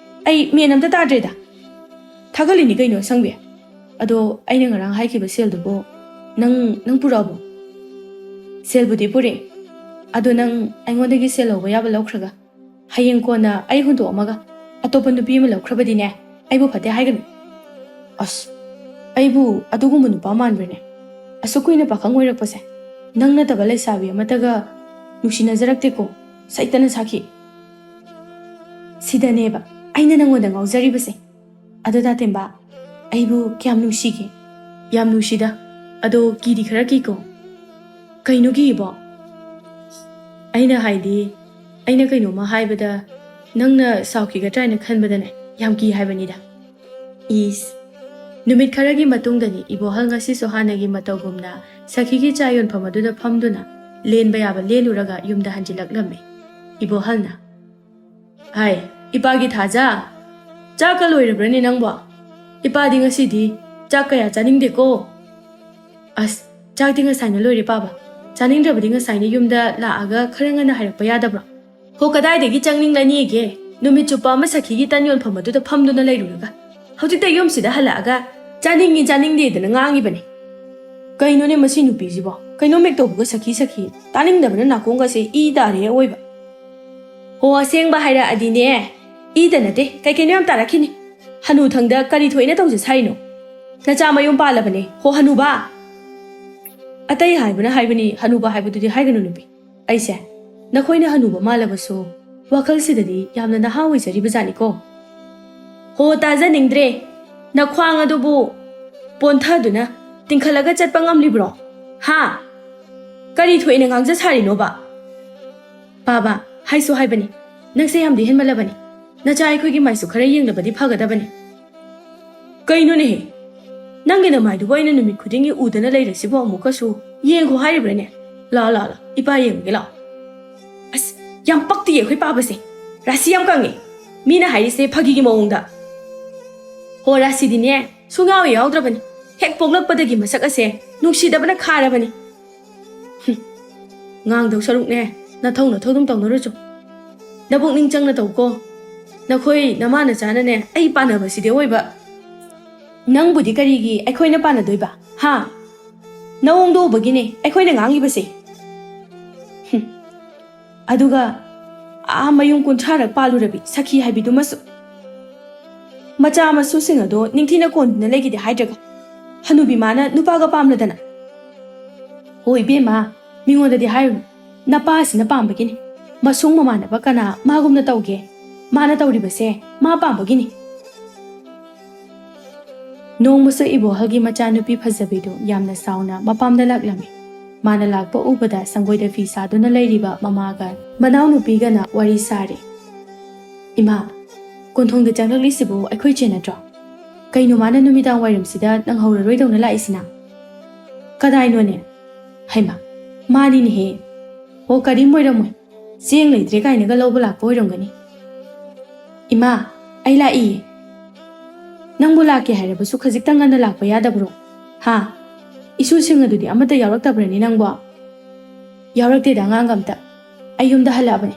ꯑꯩ ꯃꯦꯟ ꯑꯝꯇ ꯇꯥꯗ꯭ꯔꯦꯗ꯫ ꯊꯥꯒꯠꯂꯤꯅꯤ ꯀꯩꯅꯣ, ꯑꯁꯪꯕꯤ꯫ ꯑꯗꯣ ꯑꯩꯅ ꯉꯔꯥꯡ ꯍꯥꯏꯈꯤꯕ ꯁꯦꯜꯗꯨꯕꯨ ꯅꯪ, ꯅꯪ ꯄꯨꯔꯛꯑꯕꯣ? ꯁꯦꯜꯕꯨꯗꯤ ꯄꯨꯔꯛꯑꯦ꯫ ꯑꯗꯣ ꯅꯪ ꯑꯩꯉꯣꯟꯗꯒꯤ ꯁꯦꯜ ꯂꯧꯕ ꯌꯥꯕ ꯂꯧꯈ꯭ꯔꯒ, ꯍꯌꯦꯡ ꯀꯣꯟꯅ ꯑꯩ ꯍꯨꯟꯗꯣꯛꯑꯝꯃꯒ ꯑꯇꯣꯞꯄ ꯅꯨꯄꯤ ꯑꯃ ꯂꯧꯈ꯭ꯔꯕꯗꯤꯅꯦ, ꯑꯩꯕꯨ ꯐꯠꯇꯦ ꯍꯥꯏꯒꯅꯨ꯫ ꯑꯁ, ꯑꯩꯕꯨ ꯑꯗꯨꯒꯨꯝꯕ ꯅꯨꯄꯥ ꯃꯥꯟꯕ꯭ꯔꯅꯦ? ꯑꯁꯨꯛ ꯀꯨꯏꯅ ꯄꯥꯈꯪ ꯑꯣꯏꯔꯛꯄꯁꯦ, ꯅꯪ ꯅꯠꯇꯕ ꯂꯩꯁꯥꯕꯤ ꯑꯃꯠꯇꯒ ꯅꯨꯡꯁꯤꯅꯖꯔꯛꯇꯦꯀꯣ, ꯁꯩꯇꯅ ꯁꯥꯈꯤ꯫ ꯁꯤꯗꯅꯦꯕ ꯑꯩꯅ ꯅꯪꯉꯣꯟꯗ ꯉꯥꯎꯖꯔꯤꯕꯁꯦ꯫ ꯑꯗꯣ ꯇꯥꯇꯦꯝꯕ, ꯑꯩꯕꯨ ꯀꯌꯥꯝ ꯅꯨꯡꯁꯤꯒꯦ? ꯌꯥꯝ ꯅꯨꯡꯁꯤꯗ, ꯑꯗꯣ ꯀꯤꯗꯤ ꯈꯔ ꯀꯤꯀꯣ꯫ ꯀꯩꯅꯣ ꯀꯤꯕꯣ? ꯑꯩꯅ ꯍꯥꯏꯗꯤ, ꯑꯩꯅ ꯀꯩꯅꯣꯝꯃ ꯍꯥꯏꯕꯗ ꯅꯪꯅ ꯁꯥꯎꯈꯤꯒꯗ꯭ꯔꯥ ꯍꯥꯏꯅ ꯈꯟꯕꯗꯅꯦ ꯌꯥꯝ ꯀꯤ ꯍꯥꯏꯕꯅꯤꯗ꯫ ꯏꯁ, ꯅꯨꯃꯤꯠ ꯈꯔꯒꯤ ꯃꯇꯨꯡꯗꯅꯤ ꯏꯕꯣꯍꯜ ꯉꯁꯤꯁꯨ ꯍꯥꯟꯅꯒꯤ ꯃꯇꯧꯒꯨꯝꯅ ꯁꯈꯤꯒꯤ ꯆꯥ ꯌꯣꯟꯐꯝ ꯑꯗꯨꯗ ꯐꯝꯗꯨꯅ ꯂꯦꯟꯕ ꯌꯥꯕ ꯂꯦꯜꯂꯨꯔꯒ ꯌꯨꯝꯗ ꯍꯟꯖꯤꯜꯂꯛꯂꯝꯃꯤ꯫ ꯏꯕꯣꯍꯜꯅ, "ꯍꯥꯏ, ꯏꯄꯥꯒꯤ ꯊꯥꯖ, ꯆꯥꯛꯀ ꯂꯣꯏꯔꯕ꯭ꯔꯅꯦ ꯅꯪꯕꯣ? ꯏꯄꯥꯗꯤ ꯉꯁꯤꯗꯤ ꯆꯥꯛ ꯀꯌꯥ ꯆꯥꯅꯤꯡꯗꯦꯀꯣ꯫" "ꯑꯁ, ꯆꯥꯛꯇꯤ ꯉꯁꯥꯏꯅ ꯂꯣꯏꯔꯦ ꯄꯥꯕ꯫ ꯆꯥꯅꯤꯡꯗ꯭ꯔꯕꯗꯤ ꯉꯁꯥꯏꯅ ꯌꯨꯝꯗ ꯂꯥꯛꯑꯒ ꯈꯔ ꯉꯟꯅ ꯍꯥꯏꯔꯛꯄ ꯌꯥꯗꯕ꯭ꯔꯣ?" "ꯍꯣ, ꯀꯗꯥꯏꯗꯒꯤ ꯆꯪꯅꯤꯡꯂꯅꯤꯒꯦ? ꯅꯨꯃꯤꯠ ꯆꯨꯞꯄ ꯑꯃ ꯁꯈꯤꯒꯤ ꯇꯟ ꯌꯣꯟꯐꯝ ꯑꯗꯨꯗ ꯐꯝꯗꯨꯅ ꯂꯩꯔꯨꯔꯒ ꯍꯧꯖꯤꯛꯇ ꯌꯨꯝꯁꯤꯗ ꯍꯜꯂꯛꯑꯒ ꯆꯥꯅꯤꯡꯉꯤ ꯆꯥꯅꯤꯡꯗꯦꯗꯅ ꯉꯥꯡꯉꯤꯕꯅꯤ꯫ ꯀꯩꯅꯣꯅꯦ ꯃꯁꯤ ꯅꯨꯄꯤꯁꯤꯕꯣ? ꯀꯩꯅꯣꯝ ꯍꯦꯛ ꯇꯧꯕꯒ ꯁꯈꯤ ꯁꯈꯤ꯫ ꯇꯥꯅꯤꯡꯗꯕꯅ ꯅꯥꯀꯣꯡꯒꯁꯦ ꯏ ꯇꯥꯔꯦ ꯑꯋꯣꯏꯕ꯫ ꯍꯣ, ꯑꯁꯦꯡꯕ ꯍꯥꯏꯔꯛꯑꯗꯤꯅꯦ, ꯏꯗ ꯅꯠꯇꯦ, ꯀꯩ ꯀꯩꯅꯣ ꯌꯥꯝ ꯇꯥꯔꯛꯈꯤꯅꯤ꯫ ꯍꯅꯨꯊꯪꯗ ꯀꯔꯤ ꯊꯣꯛꯏꯅ ꯇꯧꯖ ꯁꯥꯔꯤꯅꯣ? ꯅꯆꯥ ꯃꯌꯨꯝ ꯄꯥꯜꯂꯕꯅꯦ꯫ ꯍꯣ, ꯍꯅꯨꯕ! ꯑꯇꯩ ꯍꯥꯏꯕꯅ ꯍꯥꯏꯕꯅꯤ, ꯍꯅꯨꯕ ꯍꯥꯏꯕꯗꯨꯗꯤ ꯍꯥꯏꯒꯅꯨ ꯅꯨꯄꯤ꯫ ꯑꯩꯁꯦ ꯅꯈꯣꯏꯅ ꯍꯅꯨꯕ ꯃꯥꯜꯂꯕꯁꯨ ꯋꯥꯈꯜꯁꯤꯗꯗꯤ ꯌꯥꯝꯅ ꯅꯍꯥ ꯑꯣꯏꯖꯔꯤꯕ ꯖꯥꯠꯅꯤꯀꯣ꯫ ꯍꯣ, ꯇꯥꯖꯅꯤꯡꯗ꯭ꯔꯦ꯫ ꯅꯈ꯭ꯋꯥꯡ ꯑꯗꯨꯕꯨ ꯄꯣꯟꯊꯗꯨꯅ ꯇꯤꯡꯈꯠꯂꯒ ꯆꯠꯄ ꯉꯝꯂꯤꯕ꯭ꯔꯣ? ꯍꯥ? ꯀꯔꯤ ꯊꯣꯛꯏꯅ ꯉꯥꯡꯖ ꯁꯥꯔꯤꯅꯣꯕ? ꯄꯥꯕ, ꯍꯥꯏꯁꯨ ꯍꯥꯏꯕꯅꯤ, ꯅꯪꯁꯦ ꯌꯥꯝꯗꯤ ꯍꯦꯟꯃꯜꯂꯕꯅꯤ꯫ ꯅꯆꯥ ꯑꯩꯈꯣꯏꯒꯤ ꯃꯥꯏꯁꯨ ꯈꯔ ꯌꯦꯡꯂꯕꯗꯤ ꯐꯒꯗꯕꯅꯤ꯫ ꯀꯩꯅꯣꯅꯦꯍꯦ? ꯅꯪꯒꯤ ꯅꯃꯥꯏꯗꯨꯕꯨ ꯑꯩꯅ ꯅꯨꯃꯤꯠ ꯈꯨꯗꯤꯡꯒꯤ ꯎꯗꯅ ꯂꯩꯔꯁꯤꯕꯨ ꯑꯃꯨꯛꯀꯁꯨ ꯌꯦꯡꯈꯣ ꯍꯥꯏꯔꯤꯕ꯭ꯔꯥꯅꯦ? ꯂꯥꯛꯑꯣ, ꯂꯥꯛꯑꯣ, ꯂꯥꯛꯑꯣ, ꯏꯄꯥ ꯌꯦꯡꯉꯒꯦ ꯂꯥꯛꯑꯣ꯫ ꯑꯁ, ꯌꯥꯝ ꯄꯛꯇꯤꯌꯦ ꯑꯩꯈꯣꯏ ꯄꯥꯕꯁꯦ꯫ ꯔꯥꯁꯤ ꯌꯥꯝ ꯀꯪꯉꯦ꯫ ꯃꯤꯅ ꯍꯥꯏꯔꯤꯁꯦ ꯐꯥꯒꯤꯒꯤ ꯃꯑꯣꯡꯗ꯫ ꯍꯣ, ꯔꯥꯁꯤꯗꯤꯅꯦ, ꯁꯨꯡꯌꯥꯎ ꯌꯥꯎꯗ꯭ꯔꯕꯅꯤ꯫ ꯍꯦꯛ ꯄꯣꯛꯂꯛꯄꯗꯒꯤ ꯃꯁꯛ ꯑꯁꯦ ꯅꯨꯡꯁꯤꯗꯕꯅ ꯈꯥꯔꯕꯅꯤ꯫ ꯍꯨꯝ, ꯉꯥꯡꯗꯧ ꯁꯔꯨꯛꯅꯦ, ꯅꯊꯧ ꯅꯊꯧ ꯑꯗꯨꯝ ꯇꯧꯅꯔꯨꯆꯣ꯫ ꯅꯕꯨꯛꯅꯤꯡ ꯆꯪꯅ ꯇꯧꯀꯣ꯫ ꯅꯈꯣꯏ ꯅꯃꯥ ꯅꯆꯥꯅꯅꯦ ꯑꯩ ꯄꯥꯟꯅꯕꯁꯤꯗꯤ ꯑꯣꯏꯕ꯫ ꯅꯪꯕꯨꯗꯤ ꯀꯔꯤꯒꯤ ꯑꯩꯈꯣꯏꯅ ꯄꯥꯟꯅꯗꯣꯏꯕ? ꯍꯥ? ꯅꯑꯣꯡꯗꯣ ꯎꯕꯒꯤꯅꯦ ꯑꯩꯈꯣꯏꯅ ꯉꯥꯡꯉꯤꯕꯁꯦ꯫ ꯍꯨꯝ꯫ ꯑꯗꯨꯒ ꯑꯥ ꯃꯌꯨꯝ ꯀꯨꯟꯊ꯭ꯔꯥꯔꯛ ꯄꯥꯜꯂꯨꯔꯕꯤ ꯁꯈꯤ ꯍꯥꯏꯕꯤꯗꯨꯃꯁꯨ꯫ ꯃꯆꯥ ꯃꯁꯨꯁꯤꯡ ꯑꯗꯣ ꯅꯤꯡꯊꯤꯅ ꯀꯣꯟꯗꯨꯅ ꯂꯩꯒꯦꯗꯤ ꯍꯥꯏꯗ꯭ꯔꯒ, ꯍꯅꯨꯕꯤ ꯃꯥꯅ ꯅꯨꯄꯥꯒ ꯄꯥꯝꯂꯗꯅ꯫ ꯍꯣ ꯏꯕꯦꯝꯃ, ꯃꯤꯉꯣꯟꯗꯗꯤ ꯍꯥꯏꯔꯨꯅꯨ, ꯅꯄꯥꯁꯤꯅ ꯄꯥꯝꯕꯒꯤꯅꯤ꯫ ꯃꯁꯨꯡ ꯃꯃꯥꯟꯅꯕ ꯀꯅꯥ ꯃꯥꯒꯨꯝꯅ ꯇꯧꯒꯦ? ꯃꯥꯅ ꯇꯧꯔꯤꯕꯁꯦ ꯃꯥ ꯄꯥꯝꯕꯒꯤꯅꯤ꯫ ꯅꯣꯡꯃꯁꯨ ꯏꯕꯣꯍꯜꯒꯤ ꯃꯆꯥꯅꯨꯄꯤ ꯐꯖꯕꯤꯗꯨ ꯌꯥꯝꯅ ꯁꯥꯎꯅ ꯃꯄꯥꯝꯗ ꯂꯥꯛꯂꯝꯃꯤ꯫ ꯃꯥꯅ ꯂꯥꯛꯄ ꯎꯕꯗ ꯁꯪꯒꯣꯏꯗ ꯐꯤ ꯁꯥꯗꯨꯅ ꯂꯩꯔꯤꯕ ꯃꯃꯥꯒ ꯃꯅꯥꯎꯅꯨꯄꯤꯒꯅ ꯋꯥꯔꯤ ꯁꯥꯔꯤ꯫ "ꯏꯃꯥ, ꯀꯣꯟꯊꯣꯡꯗ ꯆꯪꯂꯛꯂꯤꯁꯤꯕꯨ ꯑꯩꯈꯣꯏ ꯆꯦ ꯅꯠꯇ꯭ꯔꯣ? ꯀꯩꯅꯣ ꯃꯥꯅ ꯅꯨꯃꯤꯗꯥꯡ ꯋꯥꯏꯔꯝꯁꯤꯗ ꯅꯪꯍꯧꯔꯔꯣꯏꯗꯧꯅ ꯂꯥꯛꯏꯁꯤꯅ?" "ꯀꯗꯥꯏꯅꯣꯅꯦ? ꯍꯩꯃꯥ, ꯃꯥꯅꯤꯅꯦꯍꯦ꯫ ꯑꯣ, ꯀꯔꯤꯝ ꯑꯣꯏꯔꯝꯃꯣꯏ꯫ ꯆꯦꯡ ꯂꯩꯇ꯭ꯔꯦ ꯀꯥꯏꯅꯒ ꯂꯧꯕ ꯂꯥꯛꯄ ꯑꯣꯏꯔꯝꯒꯅꯤ꯫" "ꯏꯃꯥ, ꯑꯩ ꯂꯥꯛꯏꯌꯦ꯫ ꯅꯪꯕꯨ ꯂꯥꯛꯀꯦ ꯍꯥꯏꯔꯕꯁꯨ ꯈꯖꯤꯛꯇꯪ ꯉꯟꯅ ꯂꯥꯛꯄ ꯌꯥꯗꯕ꯭ꯔꯣ? ꯍꯥ? ꯏꯁꯨꯁꯤꯡ ꯑꯗꯨꯗꯤ ꯑꯃꯠꯇ ꯌꯥꯎꯔꯛꯇꯕ꯭ꯔꯅꯤ ꯅꯪꯕꯣ?" "ꯌꯥꯎꯔꯛꯇꯦꯗ ꯑꯉꯥꯡꯒ ꯑꯝꯇ꯫ ꯑꯩ ꯌꯨꯝꯗ ꯍꯜꯂꯛꯑꯕꯅꯤ꯫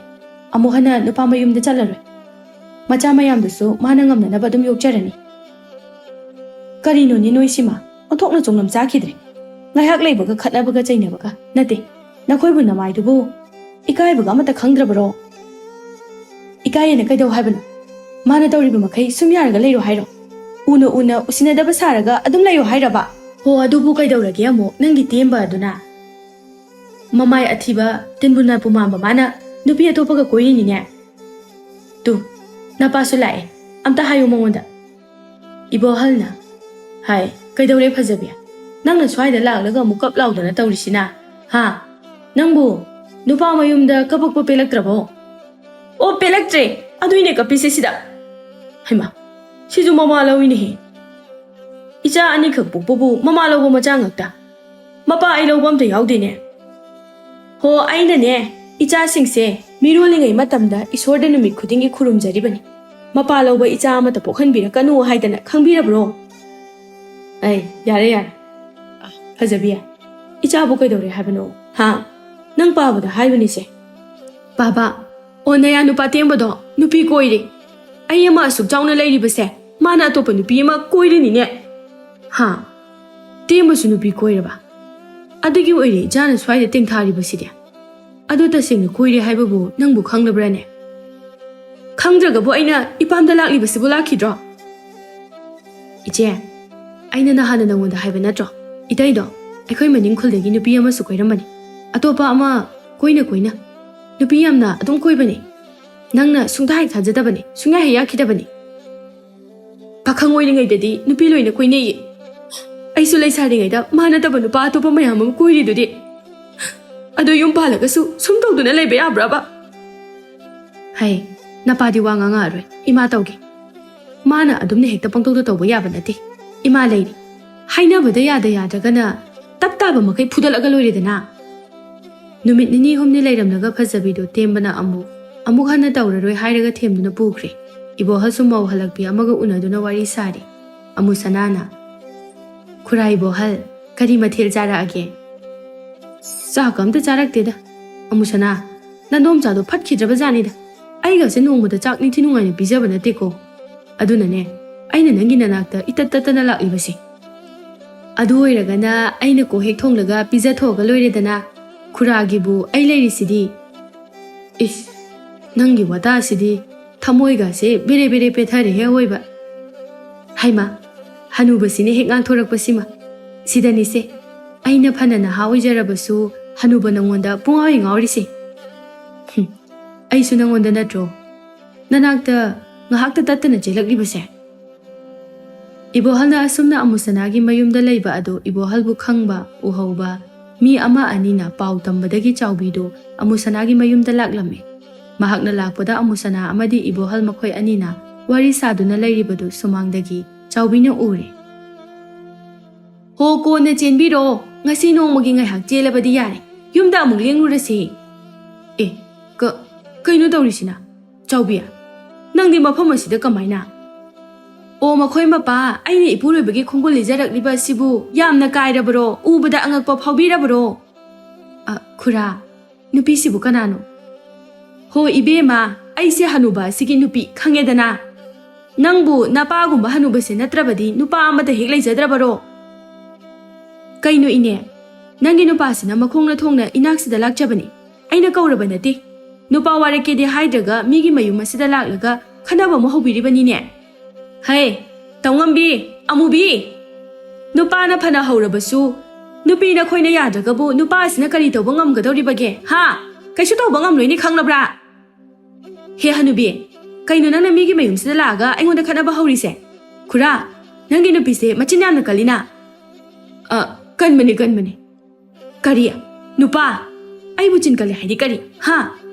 ꯑꯃꯨꯛ ꯍꯟꯅ ꯅꯨꯄꯥ ꯃꯌꯨꯝꯗ ꯆꯠꯂꯔꯣꯏ꯫ ꯃꯆꯥ ꯃꯌꯥꯝꯗꯨꯁꯨ ꯃꯥꯅ ꯉꯝꯅꯅꯕ ꯑꯗꯨꯝ ꯌꯣꯛꯆꯔꯅꯤ꯫" "ꯀꯔꯤꯅꯣꯅꯦ ꯅꯣꯏꯁꯤꯃ? ꯑꯣꯟꯊꯣꯛꯅ ꯆꯨꯡꯂꯝ ꯆꯥꯈꯤꯗ꯭ꯔꯦ꯫ ꯉꯥꯏꯍꯥꯛ ꯂꯩꯕꯒ ꯈꯠꯅꯕꯒ ꯆꯩꯅꯕꯒ ꯅꯠꯇꯦ꯫ ꯅꯈꯣꯏꯕꯨ ꯅꯃꯥꯏꯗꯨꯕꯨ ꯏꯀꯥꯏꯕꯒ ꯑꯃꯠꯇ ꯈꯪꯗ꯭ꯔꯕꯔꯣ? ꯏꯀꯥꯏꯌꯦꯅ ꯀꯩꯗꯧ ꯍꯥꯏꯕꯅꯣ? ꯃꯥꯅ ꯇꯧꯔꯤꯕ ꯃꯈꯩ ꯁꯨꯝ ꯌꯥꯔꯒ ꯂꯩꯔꯣ ꯍꯥꯏꯔꯣ? ꯎꯅ ꯎꯅ ꯎꯁꯤꯟꯅꯗꯕ ꯁꯥꯔꯒ ꯑꯗꯨꯝ ꯂꯩꯌꯣ ꯍꯥꯏꯔꯕ? ꯍꯣ, ꯑꯗꯨꯕꯨ ꯀꯩꯗꯧꯔꯒꯦ ꯑꯃꯨꯛ ꯅꯪꯒꯤ ꯇꯦꯝꯕ ꯑꯗꯨꯅ? ꯃꯃꯥꯏ ꯑꯊꯤꯕ ꯇꯤꯟꯕꯨ ꯅꯥꯄꯨ ꯃꯥꯟꯕ ꯃꯥꯅ ꯅꯨꯄꯤ ꯑꯇꯣꯞꯄꯒ ꯀꯣꯏꯔꯤꯅꯤꯅꯦ꯫ ꯇꯨ, ꯅꯄꯥꯁꯨ ꯂꯥꯛꯑꯦ, ꯑꯝꯇ ꯍꯥꯏꯌꯨ ꯃꯉꯣꯟꯗ꯫ ꯏꯕꯣꯍꯜꯅ, ꯍꯥꯏ, ꯀꯩꯗꯧꯔꯦ ꯐꯖꯕꯤ? ꯅꯪꯅ ꯁ꯭ꯋꯥꯏꯗ ꯂꯥꯛꯂꯒ ꯑꯃꯨꯛ ꯀꯞ ꯂꯥꯎꯗꯅ ꯇꯧꯔꯤꯁꯤꯅ? ꯍꯥ? ꯅꯪꯕꯨ ꯅꯨꯄꯥ ꯃꯌꯨꯝꯗ ꯀꯄꯛꯄ ꯄꯦꯜꯂꯛꯇ꯭ꯔꯕꯣ? ꯑꯣ, ꯄꯦꯜꯂꯛꯇ꯭ꯔꯦ, ꯑꯗꯨꯏꯅꯦ ꯀꯞꯄꯤꯁꯦ ꯁꯤꯗ꯫ ꯍꯩꯃꯥ, ꯁꯤꯁꯨ ꯃꯃꯥ ꯂꯧꯏꯅꯦꯍꯦ꯫ ꯏꯆꯥ ꯑꯅꯤꯈꯛ ꯄꯣꯛꯄꯕꯨ ꯃꯃꯥ ꯂꯧꯕ ꯃꯆꯥ ꯉꯥꯛꯇ꯫ ꯃꯄꯥ ꯑꯩ ꯂꯧꯕ ꯑꯝꯇ ꯌꯥꯎꯗꯦꯅꯦ꯫ ꯍꯣ, ꯑꯩꯅꯅꯦ, ꯏꯆꯥꯁꯤꯡꯁꯦ ꯃꯤꯔꯣꯜꯂꯤꯉꯩ ꯃꯇꯝꯗ ꯏꯁꯣꯔꯗ ꯅꯨꯃꯤꯠ ꯈꯨꯗꯤꯡꯒꯤ ꯈꯨꯔꯨꯝꯖꯔꯤꯕꯅꯤ, ꯃꯄꯥ ꯂꯧꯕ ꯏꯆꯥ ꯑꯃꯠꯇ ꯄꯣꯛꯍꯟꯕꯤꯔꯛꯀꯅꯨ ꯍꯥꯏꯗꯅ, ꯈꯪꯕꯤꯔꯕ꯭ꯔꯣ? ꯑꯩ, ꯌꯥꯔꯦ, ꯌꯥꯔꯦ꯫ ꯑ, ꯐꯖꯕꯤ, ꯏꯆꯥꯕꯨ ꯀꯩꯗꯧꯔꯦ ꯍꯥꯏꯕꯅꯣ? ꯍꯥ? ꯅꯪ ꯄꯥꯕꯗ ꯍꯥꯏꯕꯅꯤꯁꯦ꯫ ꯄꯥꯕ, ꯑꯣ, ꯅꯌꯥ ꯅꯨꯄꯥ ꯇꯦꯝꯕꯗꯣ ꯅꯨꯄꯤ ꯀꯣꯏꯔꯦ꯫ ꯑꯩ ꯑꯃ ꯑꯁꯨꯛ ꯆꯥꯎꯅ ꯂꯩꯔꯤꯕꯁꯦ, ꯃꯥꯅ ꯑꯇꯣꯞꯄ ꯅꯨꯄꯤ ꯑꯃ ꯀꯣꯏꯔꯤꯅꯤꯅꯦ꯫ ꯍꯥ? ꯇꯦꯝꯕꯁꯨ ꯅꯨꯄꯤ ꯀꯣꯏꯔꯕ? ꯑꯗꯨꯒꯤ ꯑꯣꯏꯔꯦ ꯏꯆꯥꯅ ꯁ꯭ꯋꯥꯏꯗ ꯇꯦꯡꯊꯥꯔꯤꯕꯁꯤꯗꯤ꯫ ꯑꯗꯨ ꯇꯁꯦꯡꯅ ꯀꯣꯏꯔꯦ ꯍꯥꯏꯕꯕꯨ ꯅꯪꯕꯨ ꯈꯪꯂꯕ꯭ꯔꯥꯅꯦ? ꯈꯪꯗ꯭ꯔꯒꯕꯨ ꯑꯩꯅ ꯏꯄꯥꯝꯗ ꯂꯥꯛꯂꯤꯕꯁꯤꯕꯨ ꯂꯥꯛꯈꯤꯗ꯭ꯔꯣ? ꯏꯆꯦ, ꯑꯩꯅ ꯅꯍꯥꯟꯅ ꯅꯉꯣꯟꯗ ꯍꯥꯏꯕ ꯅꯠꯇ꯭ꯔꯣ? ꯏꯇꯩꯗꯣ ꯑꯩꯈꯣꯏ ꯃꯅꯤꯡ ꯈꯨꯜꯗꯒꯤ ꯅꯨꯄꯤ ꯑꯃꯁꯨ ꯀꯣꯏꯔꯝꯕꯅꯤ꯫ ꯑꯇꯣꯞꯄ ꯑꯃ ꯀꯣꯏꯅ ꯀꯣꯏꯅ꯫ ꯅꯨꯄꯤ ꯌꯥꯝꯅ ꯑꯗꯨꯝ ꯀꯣꯏꯕꯅꯤ꯫ ꯅꯪꯅ ꯁꯨꯡꯊꯥ ꯍꯦꯛ ꯊꯥꯖꯗꯕꯅꯤ, ꯁꯨꯡꯌꯥ ꯍꯦꯛ ꯌꯥꯈꯤꯗꯕꯅꯤ꯫ ꯄꯥꯈꯪ ꯑꯣꯏꯔꯤꯉꯩꯗꯗꯤ ꯅꯨꯄꯤ ꯂꯣꯏꯅ ꯀꯣꯏꯅꯩꯌꯦ꯫ ꯑꯩꯁꯨ ꯂꯩꯁꯥꯔꯤꯉꯩꯗ ꯃꯥ ꯅꯠꯇꯕ ꯅꯨꯄꯥ ꯑꯇꯣꯞꯄ ꯃꯌꯥꯝ ꯑꯃ ꯀꯣꯏꯔꯤꯗꯨꯗꯤ꯫ ꯑꯗꯨ ꯌꯨꯝ ꯄꯥꯜꯂꯒꯁꯨ ꯁꯨꯝ ꯇꯧꯗꯨꯅ ꯂꯩꯕ ꯌꯥꯕ꯭ꯔꯕ? ꯍꯩ, ꯅꯄꯥꯗꯤ ꯋꯥ ꯉꯥꯡꯉꯛꯑꯔꯣꯏ, ꯏꯃꯥ ꯇꯧꯒꯦ꯫ ꯃꯥꯅ ꯑꯗꯨꯝꯅ ꯍꯦꯛꯇ ꯄꯪꯇꯧꯗ ꯇꯧꯕ ꯌꯥꯕ ꯅꯠꯇꯦ꯫ ꯏꯃꯥ ꯂꯩꯔꯤ꯫ ꯍꯥꯏꯅꯕꯗ ꯌꯥꯗ ꯌꯥꯗ꯭ꯔꯒꯅ ꯇꯞ ꯇꯥꯕ ꯃꯈꯩ ꯐꯨꯗꯠꯂꯒ ꯂꯣꯏꯔꯦꯗꯅ꯫ ꯅꯨꯃꯤꯠ ꯅꯤꯅꯤ ꯍꯨꯝꯅꯤ ꯂꯩꯔꯝꯂꯒ ꯐꯖꯕꯤꯗꯣ ꯇꯦꯝꯕꯅ ꯑꯃꯨꯛ, ꯑꯃꯨꯛ ꯍꯟꯅ ꯇꯧꯔꯔꯣꯏ ꯍꯥꯏꯔꯒ ꯊꯦꯝꯗꯨꯅ ꯄꯨꯈ꯭ꯔꯦ꯫ ꯏꯕꯣꯍꯜꯁꯨ ꯃꯧ ꯍꯜꯂꯛꯄꯤ ꯑꯃꯒ ꯎꯅꯗꯨꯅ ꯋꯥꯔꯤ ꯁꯥꯔꯤ꯫ ꯑꯃꯨꯁꯅꯥꯅ, "ꯈꯨꯔꯥ ꯏꯕꯣꯍꯜ, ꯀꯔꯤ ꯃꯊꯦꯜ ꯆꯥꯔꯛꯑꯒꯦ?" "ꯆꯥꯛꯀ ꯑꯝꯇ ꯆꯥꯔꯛꯇꯦꯗ꯫ ꯑꯃꯨꯁꯅꯥ, ꯅꯥꯗꯣꯝꯆꯥꯗꯣ ꯐꯠꯈꯤꯗ꯭ꯔꯕ ꯖꯥꯠꯅꯤꯗ꯫ ꯑꯩꯒꯁꯦ ꯅꯣꯡꯃꯗ ꯆꯥꯛ ꯅꯤꯡꯊꯤ ꯅꯨꯡꯉꯥꯏꯅ ꯄꯤꯖꯕ ꯅꯠꯇꯦꯀꯣ꯫ ꯑꯗꯨꯅꯅꯦ ꯑꯩꯅ ꯅꯪꯒꯤ ꯅꯅꯥꯛꯇ ꯏꯇꯠ ꯇꯠꯇꯅ ꯂꯥꯛꯂꯤꯕꯁꯦ꯫" ꯑꯗꯨ ꯑꯣꯏꯔꯒꯅ ꯑꯩꯅ ꯀꯣꯛ ꯍꯦꯛ ꯊꯣꯡꯂꯒ ꯄꯤꯖꯊꯣꯛꯑꯒ ꯂꯣꯏꯔꯦꯗꯅ꯫ ꯈꯨꯔꯥꯒꯤꯕꯨ ꯑꯩ ꯂꯩꯔꯤꯁꯤꯗꯤ꯫ ꯏꯁ, ꯅꯪꯒꯤ ꯋꯥꯇꯥꯁꯤꯗꯤ ꯊꯃꯣꯏꯒꯁꯦ ꯕꯦꯔꯦ ꯕꯦꯔꯦ ꯄꯦꯊꯔꯦꯍꯦ ꯑꯋꯣꯏꯕ꯫ ꯍꯩꯃꯥ, ꯍꯅꯨꯕꯁꯤꯅ ꯍꯦꯛ ꯉꯥꯡꯊꯣꯔꯛꯄꯁꯤꯃ꯫ ꯁꯤꯗꯅꯤꯁꯦ, ꯑꯩꯅ ꯐꯅ ꯅꯍꯥ ꯑꯣꯏꯖꯔꯕꯁꯨ ꯍꯅꯨꯕ ꯅꯉꯣꯟꯗ ꯄꯨꯡꯉꯥꯎ ꯍꯦꯛ ꯉꯥꯎꯔꯤꯁꯦ꯫ ꯍꯨꯝ, ꯑꯩꯁꯨ ꯅꯉꯣꯟꯗ ꯅꯠꯇ꯭ꯔꯣ ꯅꯅꯥꯛꯇ ꯉꯥꯏꯍꯥꯛꯇ ꯇꯠꯇꯅ ꯆꯦꯜꯂꯛꯂꯤꯕꯁꯦ? ꯏꯕꯣꯍꯜꯅ ꯑꯁꯨꯝꯅ ꯑꯃꯨꯁꯅꯥꯒꯤ ꯃꯌꯨꯝꯗ ꯂꯩꯕ ꯑꯗꯨ ꯏꯕꯣꯍꯜꯕꯨ ꯈꯪꯕ, ꯎꯍꯧꯕ ꯃꯤ ꯑꯃ ꯑꯅꯤꯅ ꯄꯥꯎ ꯇꯝꯕꯗꯒꯤ ꯆꯥꯎꯕꯤꯗꯨ ꯑꯃꯨꯁꯅꯥꯒꯤ ꯃꯌꯨꯝꯗ ꯂꯥꯛꯂꯝꯃꯤ꯫ ꯃꯍꯥꯛꯅ ꯂꯥꯛꯄꯗ ꯑꯃꯨꯁꯅꯥ ꯑꯃꯗꯤ ꯏꯕꯣꯍꯜ ꯃꯈꯣꯏ ꯑꯅꯤꯅ ꯋꯥꯔꯤ ꯁꯥꯗꯨꯅ ꯂꯩꯔꯤꯕꯗꯨ ꯁꯨꯃꯥꯡꯗꯒꯤ ꯆꯥꯎꯕꯤꯅ ꯎꯔꯦ꯫ "ꯍꯣ, ꯀꯣꯟꯅ ꯆꯦꯟꯕꯤꯔꯣ, ꯉꯁꯤ ꯅꯣꯡꯃꯒꯤ ꯉꯥꯏꯍꯥꯛ ꯆꯦꯜꯂꯕꯗꯤ ꯌꯥꯔꯦ, ꯌꯨꯝꯗ ꯑꯃꯨꯛ ꯂꯦꯡꯂꯨꯔꯁꯤ꯫" "ꯑꯦ, ꯀ-, ꯀꯩꯅꯣ ꯇꯧꯔꯤꯁꯤꯅ? ꯆꯥꯎꯕꯤ, ꯅꯪꯗꯤ ꯃꯐꯝ ꯑꯁꯤꯗ ꯀꯃꯥꯏꯅ?" "ꯑꯣ, ꯃꯈꯣꯏ ꯃꯄꯥ, ꯑꯩꯅ ꯏꯄꯨꯔꯣꯏꯕꯒꯤ ꯈꯣꯡꯒꯨꯜ ꯂꯤꯖꯔꯛꯂꯤꯕ ꯑꯁꯤꯕꯨ ꯌꯥꯝꯅ ꯀꯥꯏꯔꯕꯔꯣ? ꯎꯕꯗ ꯑꯉꯛꯄ ꯐꯥꯎꯕꯤꯔꯕꯔꯣ?" "ꯑ, ꯈꯨꯔꯥ, ꯅꯨꯄꯤꯁꯤꯕꯨ ꯀꯅꯥꯅꯣ?" "ꯍꯣ ꯏꯕꯦꯝꯃ, ꯑꯩꯁꯦ ꯍꯅꯨꯕ ꯑꯁꯤꯒꯤ ꯅꯨꯄꯤ, ꯈꯪꯉꯦꯗꯅ꯫ ꯅꯪꯕꯨ ꯅꯄꯥꯒꯨꯝꯕ ꯍꯅꯨꯕꯁꯦ ꯅꯠꯇ꯭ꯔꯕꯗꯤ ꯅꯨꯄꯥ ꯑꯃꯠꯇ ꯍꯦꯛ ꯂꯩꯖꯗ꯭ꯔꯕꯔꯣ?" "ꯀꯩꯅꯣ ꯏꯅꯦ, ꯅꯪꯒꯤ ꯅꯨꯄꯥꯁꯤꯅ ꯃꯈꯣꯡꯅ ꯊꯣꯡꯅ ꯏꯅꯥꯛꯁꯤꯗ ꯂꯥꯛꯆꯕꯅꯤ꯫ ꯑꯩꯅ ꯀꯧꯔꯕ ꯅꯠꯇꯦ꯫ ꯅꯨꯄꯥ ꯋꯥꯔꯛꯀꯦꯗꯤ ꯍꯥꯏꯗ꯭ꯔꯒ ꯃꯤꯒꯤ ꯃꯌꯨꯝ ꯑꯁꯤꯗ ꯂꯥꯛꯂꯒ ꯈꯟꯅꯕ ꯑꯃ ꯍꯧꯕꯤꯔꯤꯕꯅꯤꯅꯦ꯫ ꯍꯦ, ꯇꯧꯉꯝꯕꯤ, ꯑꯃꯨꯕꯤ, ꯅꯨꯄꯥꯅ ꯐꯅ ꯍꯧꯔꯕꯁꯨ, ꯅꯨꯄꯤ ꯅꯈꯣꯏꯅ ꯌꯥꯗ꯭ꯔꯒꯕꯨ ꯅꯨꯄꯥ ꯑꯁꯤꯅ ꯀꯔꯤ ꯇꯧꯕ ꯉꯝꯒꯗꯧꯔꯤꯕꯒꯦ, ꯍꯥ? ꯀꯩꯁꯨ ꯇꯧꯕ ꯉꯝꯂꯣꯏꯅꯦ, ꯈꯪꯂꯕ꯭ꯔꯥ?" "ꯍꯦ ꯍꯅꯨꯕꯤ, ꯀꯩꯅꯣ ꯅꯪꯅ ꯃꯤꯒꯤ ꯃꯌꯨꯝꯁꯤꯗ ꯂꯥꯛꯑꯒ ꯑꯩꯉꯣꯟꯗ ꯈꯠꯅꯕ ꯍꯧꯔꯤꯁꯦ? ꯈꯨꯔꯥ, ꯅꯪꯒꯤ ꯅꯨꯄꯤꯁꯦ ꯃꯆꯤꯟ ꯌꯥꯝꯅ ꯀꯜꯂꯤꯅ꯫" "ꯑ, ꯀꯟꯕꯅꯤ, ꯀꯟꯕꯅꯤ꯫" "ꯀꯔꯤ? ꯅꯨꯄꯥ? ꯑꯩꯕꯨ ꯆꯤꯟ ꯀꯜꯂꯤ ꯍꯥꯏꯗꯤ ꯀꯔꯤ? ꯍꯥ?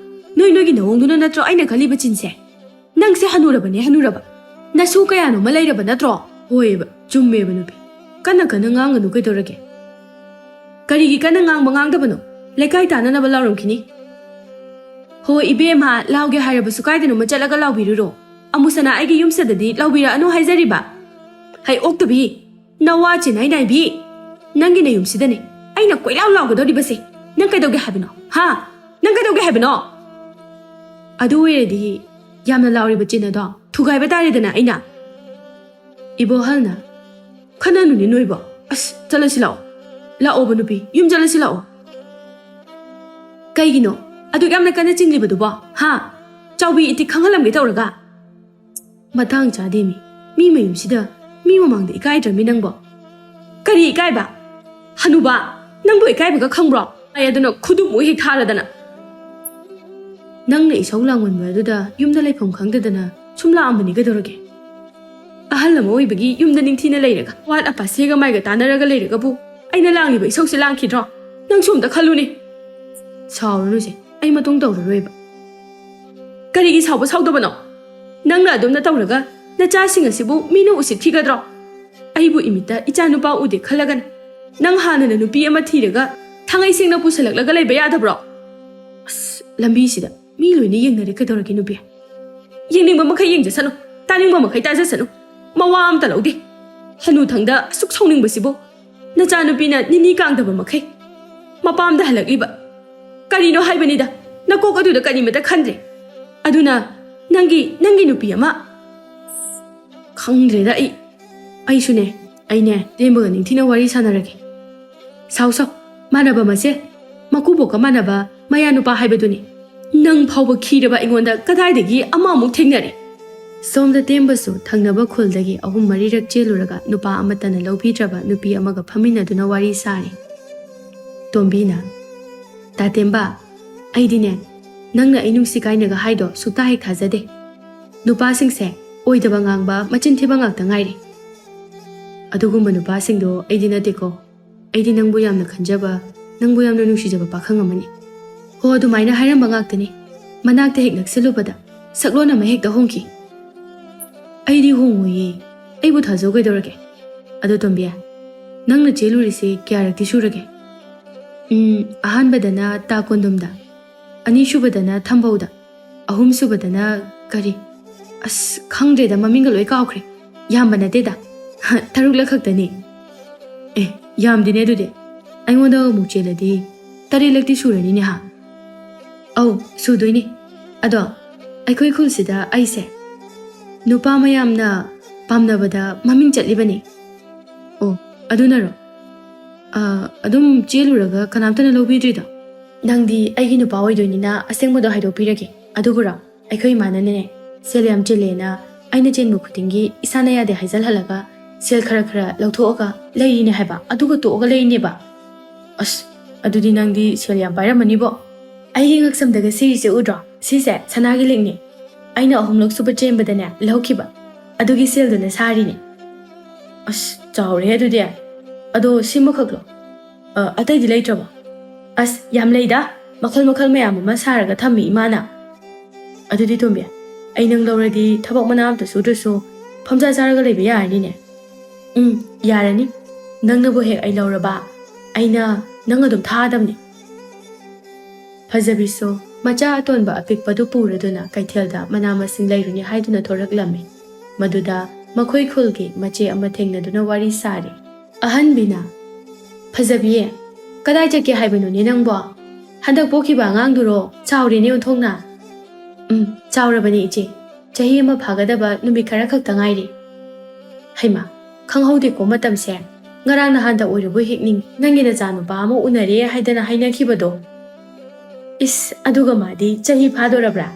ꯅꯣꯏ ꯅꯣꯏꯒꯤ ꯅꯋꯣꯡꯗꯨꯅ ꯅꯠꯇ꯭ꯔꯣ ꯑꯩꯅ ꯀꯜꯂꯤꯕ ꯆꯤꯟꯁꯦ? ꯅꯪꯁꯦ ꯍꯅꯨꯔꯕꯅꯦ, ꯍꯅꯨꯔꯕ꯫ ꯅꯁꯨ ꯀꯌꯥꯅꯣꯃ ꯂꯩꯔꯕ ꯅꯠꯇ꯭ꯔꯣ?" "ꯍꯣꯏꯑꯕ, ꯆꯨꯝꯃꯦꯕ ꯅꯨꯄꯤ꯫ ꯀꯟꯅ ꯀꯟꯅ ꯉꯥꯡꯒꯅꯨ ꯀꯩꯗꯧꯔꯒꯦ?" "ꯀꯔꯤꯒꯤ ꯀꯟꯅ ꯉꯥꯡꯕ ꯉꯥꯡꯗꯕꯅꯣ? ꯂꯩꯀꯥꯏ ꯇꯥꯅꯅꯕ ꯂꯥꯎꯔꯝꯈꯤꯅꯤ꯫" "ꯍꯣ ꯏꯕꯦꯝꯃ, ꯂꯥꯎꯒꯦ ꯍꯥꯏꯔꯕꯁꯨ ꯀꯥꯏꯗꯅꯣꯃ ꯆꯠꯂꯒ ꯂꯥꯎꯕꯤꯔꯨꯔꯣ꯫ ꯑꯃꯨꯁꯅꯥ ꯑꯩꯒꯤ ꯌꯨꯝꯁꯤꯗꯗꯤ ꯂꯥꯎꯕꯤꯔꯛꯑꯅꯨ ꯍꯥꯏꯖꯔꯤꯕ꯫" "ꯍꯩ ꯑꯣꯛꯇꯕꯤ, ꯅꯋꯥ ꯆꯤꯟꯅꯥꯏ ꯅꯥꯏꯕꯤ, ꯅꯪꯒꯤ ꯅꯌꯨꯝꯁꯤꯗꯅꯦ ꯑꯩꯅ ꯀꯣꯏꯂꯥꯎ ꯂꯥꯎꯒꯗꯧꯔꯤꯕꯁꯦ꯫ ꯅꯪ ꯀꯩꯗꯧꯒꯦ ꯍꯥꯏꯕꯅꯣ? ꯍꯥ? ꯅꯪ ꯀꯩꯗꯧꯒꯦ ꯍꯥꯏꯕꯅꯣ?" "ꯑꯗꯨ ꯑꯣꯏꯔꯗꯤ ꯌꯥꯝꯅ ꯂꯥꯎꯔꯤꯕ ꯆꯤꯟ ꯑꯗꯣ ꯊꯨꯒꯥꯏꯕ ꯇꯥꯔꯦꯗꯅ ꯑꯩꯅ꯫" ꯏꯕꯣꯍꯜꯅ, "ꯈꯟꯅꯅꯨꯅꯦ ꯅꯣꯏꯕꯣ, ꯑꯁ, ꯆꯠꯂꯁꯤ ꯂꯥꯛꯑꯣ꯫ ꯂꯥꯛꯑꯣꯕ ꯅꯨꯄꯤ, ꯌꯨꯝ ꯆꯠꯂꯁꯤ ꯂꯥꯛꯑꯣ꯫ ꯀꯩꯒꯤꯅꯣ ꯑꯗꯨꯛ ꯌꯥꯝꯅ ꯀꯟꯅ ꯆꯤꯡꯂꯤꯕꯗꯨꯕꯣ? ꯍꯥ? ꯆꯥꯎꯕꯤ, ꯏꯇꯤꯛ ꯈꯪꯍꯜꯂꯝꯒꯦ ꯇꯧꯔꯒ꯫ ꯃꯇꯥꯡ ꯆꯥꯗꯦ ꯃꯤ꯫ ꯃꯤ ꯃꯌꯨꯝꯁꯤꯗ, ꯃꯤ ꯃꯃꯥꯡꯗ ꯏꯀꯥꯏꯗ꯭ꯔꯃꯤ ꯅꯪꯕꯣ? ꯀꯔꯤ ꯏꯀꯥꯏꯕ? ꯍꯅꯨꯕ, ꯅꯪꯕꯨ ꯏꯀꯥꯏꯕꯒ ꯈꯪꯕ꯭ꯔꯣ? ꯑꯩ ꯑꯗꯨꯅ ꯈꯨꯗꯨꯝ ꯍꯦꯛ ꯊꯥꯔꯗꯅ꯫ ꯅꯪꯅ ꯏꯁꯧ ꯂꯥꯡꯃꯟꯕ ꯑꯗꯨꯗ ꯌꯨꯝꯗ ꯂꯩꯐꯝ ꯈꯪꯗꯗꯅ ꯁꯨꯝ ꯂꯥꯛꯑꯝꯕꯅꯤ ꯀꯩꯗꯧꯔꯒꯦ? ꯑꯍꯜ ꯑꯃ ꯑꯣꯏꯕꯒꯤ ꯌꯨꯝꯗ ꯅꯤꯡꯊꯤꯅ ꯂꯩꯔꯒ, ꯑꯋꯥꯠ ꯑꯄꯥ ꯁꯦꯒ ꯃꯥꯏꯒ ꯇꯥꯟꯅꯔꯒ ꯂꯩꯔꯒꯕꯨ ꯑꯩꯅ ꯂꯥꯡꯂꯤꯕ ꯏꯁꯧꯁꯦ ꯂꯥꯡꯈꯤꯗ꯭ꯔꯣ? ꯅꯪꯁꯨ ꯑꯝꯇ ꯈꯜꯂꯨꯅꯦ꯫ ꯁꯥꯎꯔꯅꯨꯁꯦ, ꯑꯩ ꯃꯇꯨꯡ ꯇꯧꯔꯔꯣꯏꯕ꯫ ꯀꯔꯤꯒꯤ ꯁꯥꯎꯕ ꯁꯥꯎꯗꯕꯅꯣ? ꯅꯪꯅ ꯑꯗꯨꯝꯅ ꯇꯧꯔꯒ ꯅꯆꯥꯁꯤꯡ ꯑꯁꯤꯕꯨ ꯃꯤꯅ ꯎꯁꯤꯠꯈꯤꯒꯗ꯭ꯔꯣ? ꯑꯩꯕꯨ ꯏꯃꯤꯠꯇ ꯏꯆꯥ ꯅꯨꯄꯥ ꯎꯗꯦ ꯈꯜꯂꯒꯅ ꯅꯪ ꯍꯥꯟꯅꯅ ꯅꯨꯄꯤ ꯑꯃ ꯊꯤꯔꯒ ꯊꯥꯡꯉꯩ ꯁꯦꯡꯅ ꯄꯨꯁꯜꯂꯛꯂꯒ ꯂꯩꯕ ꯌꯥꯗꯕ꯭ꯔꯣ? ꯑꯁ, ꯂꯝꯕꯤꯁꯤꯗ ꯃꯤ ꯂꯣꯏꯅ ꯌꯦꯡꯅꯔꯦ ꯀꯩꯗꯧꯔꯒꯦ ꯅꯨꯄꯤ? ꯌꯦꯡꯅꯤꯡꯕ ꯃꯈꯩ ꯌꯦꯡꯖꯁꯅꯨ, ꯇꯥꯅꯤꯡꯕ ꯃꯈꯩ ꯇꯥꯖꯁꯅꯨ, ꯃꯋꯥ ꯑꯝꯇ ꯂꯧꯗꯦ꯫ ꯍꯅꯨꯊꯪꯗ ꯑꯁꯨꯛ ꯁꯥꯎꯅꯤꯡꯕꯁꯤꯕꯨ? ꯅꯆꯥꯅꯨꯄꯤꯅ ꯅꯤꯅꯤ ꯀꯥꯡꯗꯕ ꯃꯈꯩ ꯃꯄꯥꯝꯗ ꯍꯜꯂꯛꯂꯤꯕ꯫ ꯀꯔꯤꯅꯣ ꯍꯥꯏꯕꯅꯤꯗ, ꯅꯀꯣꯛ ꯑꯗꯨꯗ ꯀꯔꯤꯃꯇ ꯈꯟꯗ꯭ꯔꯦ꯫ ꯑꯗꯨꯅ ꯅꯪꯒꯤ, ꯅꯪꯒꯤ ꯅꯨꯄꯤ ꯑꯃ꯫ ꯈꯪꯗ꯭ꯔꯦꯗ ꯑꯩ꯫ ꯑꯩꯁꯨꯅꯦ, ꯑꯩꯅꯦ, ꯇꯦꯝꯕꯒ ꯅꯤꯡꯊꯤꯅ ꯋꯥꯔꯤ ꯁꯥꯟꯅꯔꯒꯦ꯫ ꯁꯥꯎ ꯁꯥꯎ, ꯃꯥꯟꯅꯕ ꯃꯁꯦ, ꯃꯀꯨꯕꯣꯛꯀ ꯃꯥꯟꯅꯕ ꯃꯌꯥ ꯅꯨꯄꯥ ꯍꯥꯏꯕꯗꯨꯅꯤ꯫ ꯅꯪ ꯐꯥꯎꯕ ꯈꯤꯔꯕ ꯑꯩꯉꯣꯟꯗ ꯀꯗꯥꯏꯗꯒꯤ ꯑꯃ ꯑꯃꯨꯛ ꯊꯦꯡꯅꯔꯦ? ꯁꯣꯝꯗ ꯇꯦꯝꯕꯁꯨ ꯊꯪꯅꯕ ꯈꯨꯜꯗꯒꯤ ꯑꯍꯨꯝ ꯃꯔꯤꯔꯛ ꯆꯦꯜꯂꯨꯔꯒ ꯅꯨꯄꯥ ꯑꯃꯠꯇꯅ ꯂꯧꯕꯤꯗ꯭ꯔꯕ ꯅꯨꯄꯤ ꯑꯃꯒ ꯐꯝꯃꯤꯟꯅꯗꯨꯅ ꯋꯥꯔꯤ ꯁꯥꯔꯤ꯫ ꯇꯣꯝꯕꯤꯅ, "ꯇꯥ ꯇꯦꯝꯕ, ꯑꯩꯗꯤꯅꯦ, ꯅꯪꯅ ꯑꯩ ꯅꯨꯡꯁꯤ ꯀꯥꯏꯅꯒ ꯍꯥꯏꯗꯣ ꯁꯨꯛꯊꯥ ꯍꯦꯛ ꯊꯥꯖꯗꯦ꯫ ꯅꯨꯄꯥꯁꯤꯡꯁꯦ ꯑꯣꯏꯗꯕ ꯉꯥꯡꯕ, ꯃꯆꯤꯟ ꯊꯤꯕ ꯉꯥꯛꯇ ꯉꯥꯏꯔꯦ꯫ ꯑꯗꯨꯒꯨꯝꯕ ꯅꯨꯄꯥꯁꯤꯡꯗꯣ ꯑꯩꯗꯤ ꯅꯠꯇꯦꯀꯣ꯫ ꯑꯩꯗꯤ ꯅꯪꯕꯨ ꯌꯥꯝꯅ ꯈꯟꯖꯕ, ꯅꯪꯕꯨ ꯌꯥꯝꯅ ꯅꯨꯡꯁꯤꯖꯕ ꯄꯥꯈꯪ ꯑꯃꯅꯤ꯫ ꯍꯣ, ꯑꯗꯨꯃꯥꯏꯅ ꯍꯥꯏꯔꯝꯕ ꯉꯥꯛꯇꯅꯤ꯫ ꯃꯅꯥꯛꯇ ꯍꯦꯛ ꯅꯛꯁꯤꯜꯂꯨꯕꯗ ꯁꯛꯂꯣꯟ ꯑꯃ ꯍꯦꯛꯇ ꯍꯣꯡꯈꯤ꯫ ꯑꯩꯗꯤ ꯍꯣꯡꯉꯣꯏꯌꯦ꯫ ꯑꯩꯕꯨ ꯊꯥꯖꯧ ꯀꯩꯗꯧꯔꯒꯦ? ꯑꯗꯣ ꯇꯣꯝꯕꯤ, ꯅꯪꯅ ꯆꯦꯜꯂꯨꯔꯤꯁꯦ ꯀꯌꯥꯔꯛꯇꯤ ꯁꯨꯔꯒꯦ?" "ꯎꯝ, ꯑꯍꯥꯟꯕꯗꯅ ꯇꯥ ꯀꯣꯟꯗꯨꯝꯗ, ꯑꯅꯤꯁꯨꯕꯗꯅ ꯊꯝꯕꯧꯗ, ꯑꯍꯨꯝꯁꯨꯕꯗꯅ ꯀꯔꯤ? ꯑꯁ, ꯈꯪꯗ꯭ꯔꯦꯗ, ꯃꯃꯤꯡꯒ ꯂꯣꯏ ꯀꯥꯎꯈ꯭ꯔꯦ꯫ ꯌꯥꯝꯕ ꯅꯠꯇꯦꯗ꯫ ꯇꯔꯨꯛꯂꯛ ꯈꯛꯇꯅꯤ꯫" "ꯑꯦ, ꯌꯥꯝꯗꯦꯅꯦ ꯑꯗꯨꯗꯤ꯫ ꯑꯩꯉꯣꯟꯗ ꯑꯃꯨꯛ ꯆꯦꯜꯂꯗꯤ ꯇꯔꯦꯠꯂꯛꯇꯤ ꯁꯨꯔꯅꯤꯅꯦ ꯍꯥ?" "ꯑꯧ, ꯁꯨꯗꯣꯏꯅꯤ꯫ ꯑꯗꯣ ꯑꯩꯈꯣꯏ ꯈꯨꯜꯁꯤꯗ ꯑꯩꯁꯦ ꯅꯨꯄꯥ ꯃꯌꯥꯝꯅ ꯄꯥꯝꯅꯕꯗ ꯃꯃꯤꯡ ꯆꯠꯂꯤꯕꯅꯤ꯫" "ꯑꯣ, ꯑꯗꯨꯅꯔꯣ? ꯑ, ꯑꯗꯨꯝ ꯆꯦꯜꯂꯨꯔꯒ ꯀꯅꯥꯝꯇꯅ ꯂꯧꯕꯤꯗ꯭ꯔꯤꯗꯣ? ꯅꯪꯗꯤ ꯑꯩꯒꯤ ꯅꯨꯄꯥ ꯑꯣꯏꯗꯣꯏꯅꯤꯅ ꯑꯁꯦꯡꯕꯗꯣ ꯍꯥꯏꯗꯣꯛꯄꯤꯔꯒꯦ꯫ ꯑꯗꯨꯕꯨꯔꯣ, ꯑꯩꯈꯣꯏ ꯏꯃꯥꯅꯅꯦ, ꯁꯦꯜ ꯌꯥꯝ ꯆꯤꯜꯂꯦꯅ ꯑꯩꯅ ꯆꯦꯟꯕ ꯈꯨꯗꯤꯡꯒꯤ ꯏꯁꯥꯅ ꯌꯥꯗꯦ ꯍꯥꯏꯖꯜꯍꯜꯂꯒ ꯁꯦꯜ ꯈꯔ ꯈꯔ ꯂꯧꯊꯣꯛꯑꯒ ꯂꯩꯔꯤꯅꯦ ꯍꯥꯏꯕ, ꯑꯗꯨꯒ ꯇꯣꯛꯑꯒ ꯂꯩꯔꯤꯅꯦꯕ꯫ ꯑꯁ, ꯑꯗꯨꯗꯤ ꯅꯪꯗꯤ ꯁꯦꯜ ꯌꯥꯝ ꯄꯥꯏꯔꯝꯃꯅꯤꯕꯣ꯫ ꯑꯩꯒꯤ ꯉꯛꯁꯝꯗꯒ ꯁꯤꯔꯤꯁꯦ ꯎꯗ꯭ꯔꯣ? ꯁꯤꯁꯦ ꯁꯅꯥꯒꯤ ꯂꯤꯛꯅꯦ꯫ ꯑꯩꯅ ꯑꯍꯨꯝꯂꯛ ꯁꯨꯕ ꯆꯦꯟꯕꯗꯅꯦ ꯂꯧꯈꯤꯕ꯫ ꯑꯗꯨꯒꯤ ꯁꯦꯜꯗꯨꯅ ꯁꯥꯔꯤꯅꯦ꯫ ꯑꯁ, ꯆꯥꯎꯔꯦ ꯑꯗꯨꯗꯤ꯫ ꯑꯗꯣ ꯁꯤꯃꯈꯛꯂꯣ? ꯑ, ꯑꯇꯩꯗꯤ ꯂꯩꯇ꯭ꯔꯕꯣ? ꯑꯁ, ꯌꯥꯝ ꯂꯩꯗ꯫ ꯃꯈꯜ ꯃꯈꯜ ꯃꯌꯥꯝ ꯑꯃ ꯁꯥꯔꯒ ꯊꯝꯃꯤ ꯏꯃꯥꯅ꯫ ꯑꯗꯨꯗꯤ ꯇꯣꯝꯕꯤ, ꯑꯩ ꯅꯪ ꯂꯧꯔꯗꯤ ꯊꯕꯛ ꯃꯅꯥ ꯑꯝꯇ ꯁꯨꯗ꯭ꯔꯁꯨ ꯐꯝꯖꯥ ꯆꯥꯔꯒ ꯂꯩꯕ ꯌꯥꯔꯅꯤꯅꯦ꯫ ꯎꯝ, ꯌꯥꯔꯅꯤ꯫ ꯅꯪꯅꯕꯨ ꯍꯦꯛ ꯑꯩ ꯂꯧꯔꯕ, ꯑꯩꯅ ꯅꯪ ꯑꯗꯨꯝ ꯊꯥꯗꯕꯅꯦ꯫ ꯐꯖꯕꯤꯁꯨ ꯃꯆꯥ ꯑꯇꯣꯟꯕ ꯑꯄꯤꯛꯄꯗꯨ ꯄꯨꯔꯗꯨꯅ ꯀꯩꯊꯦꯜꯗ ꯃꯅꯥ ꯃꯁꯤꯡ ꯂꯩꯔꯨꯅꯤ ꯍꯥꯏꯗꯨꯅ ꯊꯣꯔꯛꯂꯝꯃꯤ꯫ ꯃꯗꯨꯗ ꯃꯈꯣꯏ ꯈꯨꯜꯒꯤ ꯃꯆꯦ ꯑꯃ ꯊꯦꯡꯅꯗꯨꯅ ꯋꯥꯔꯤ ꯁꯥꯔꯤ꯫ ꯑꯍꯟꯕꯤꯅ, "ꯐꯖꯕꯤ, ꯀꯗꯥꯏ ꯆꯠꯀꯦ ꯍꯥꯏꯕꯅꯣꯅꯦ ꯅꯪꯕꯣ? ꯍꯟꯗꯛ ꯄꯣꯛꯈꯤꯕ ꯑꯉꯥꯡꯗꯨꯔꯣ? ꯆꯥꯎꯔꯦꯅꯦ ꯑꯣꯟꯊꯣꯛꯅ꯫" "ꯎꯝ, ꯆꯥꯎꯔꯕꯅꯦ ꯏꯆꯦ꯫ ꯆꯍꯤ ꯑꯃ ꯐꯥꯒꯗꯕ ꯅꯨꯃꯤꯠ ꯈꯔ ꯈꯛꯇ ꯉꯥꯏꯔꯦ꯫" "ꯍꯩꯃꯥ, ꯈꯪꯍꯧꯗꯦꯀꯣ ꯃꯇꯝꯁꯦ꯫ ꯉꯔꯥꯡ ꯅꯍꯥꯟꯗ ꯑꯣꯏꯔꯕꯣꯏ ꯍꯦꯛ ꯅꯤꯡ, ꯅꯪꯒꯤ ꯅꯆꯥꯅꯨꯄꯥ ꯑꯃ ꯎꯅꯔꯦ ꯍꯥꯏꯗꯅ ꯍꯥꯏꯅꯈꯤꯕꯗꯣ꯫" "ꯏꯁ, ꯑꯗꯨꯒ ꯃꯥꯗꯤ ꯆꯍꯤ ꯐꯥꯗꯣꯔꯕ꯭ꯔꯥ?"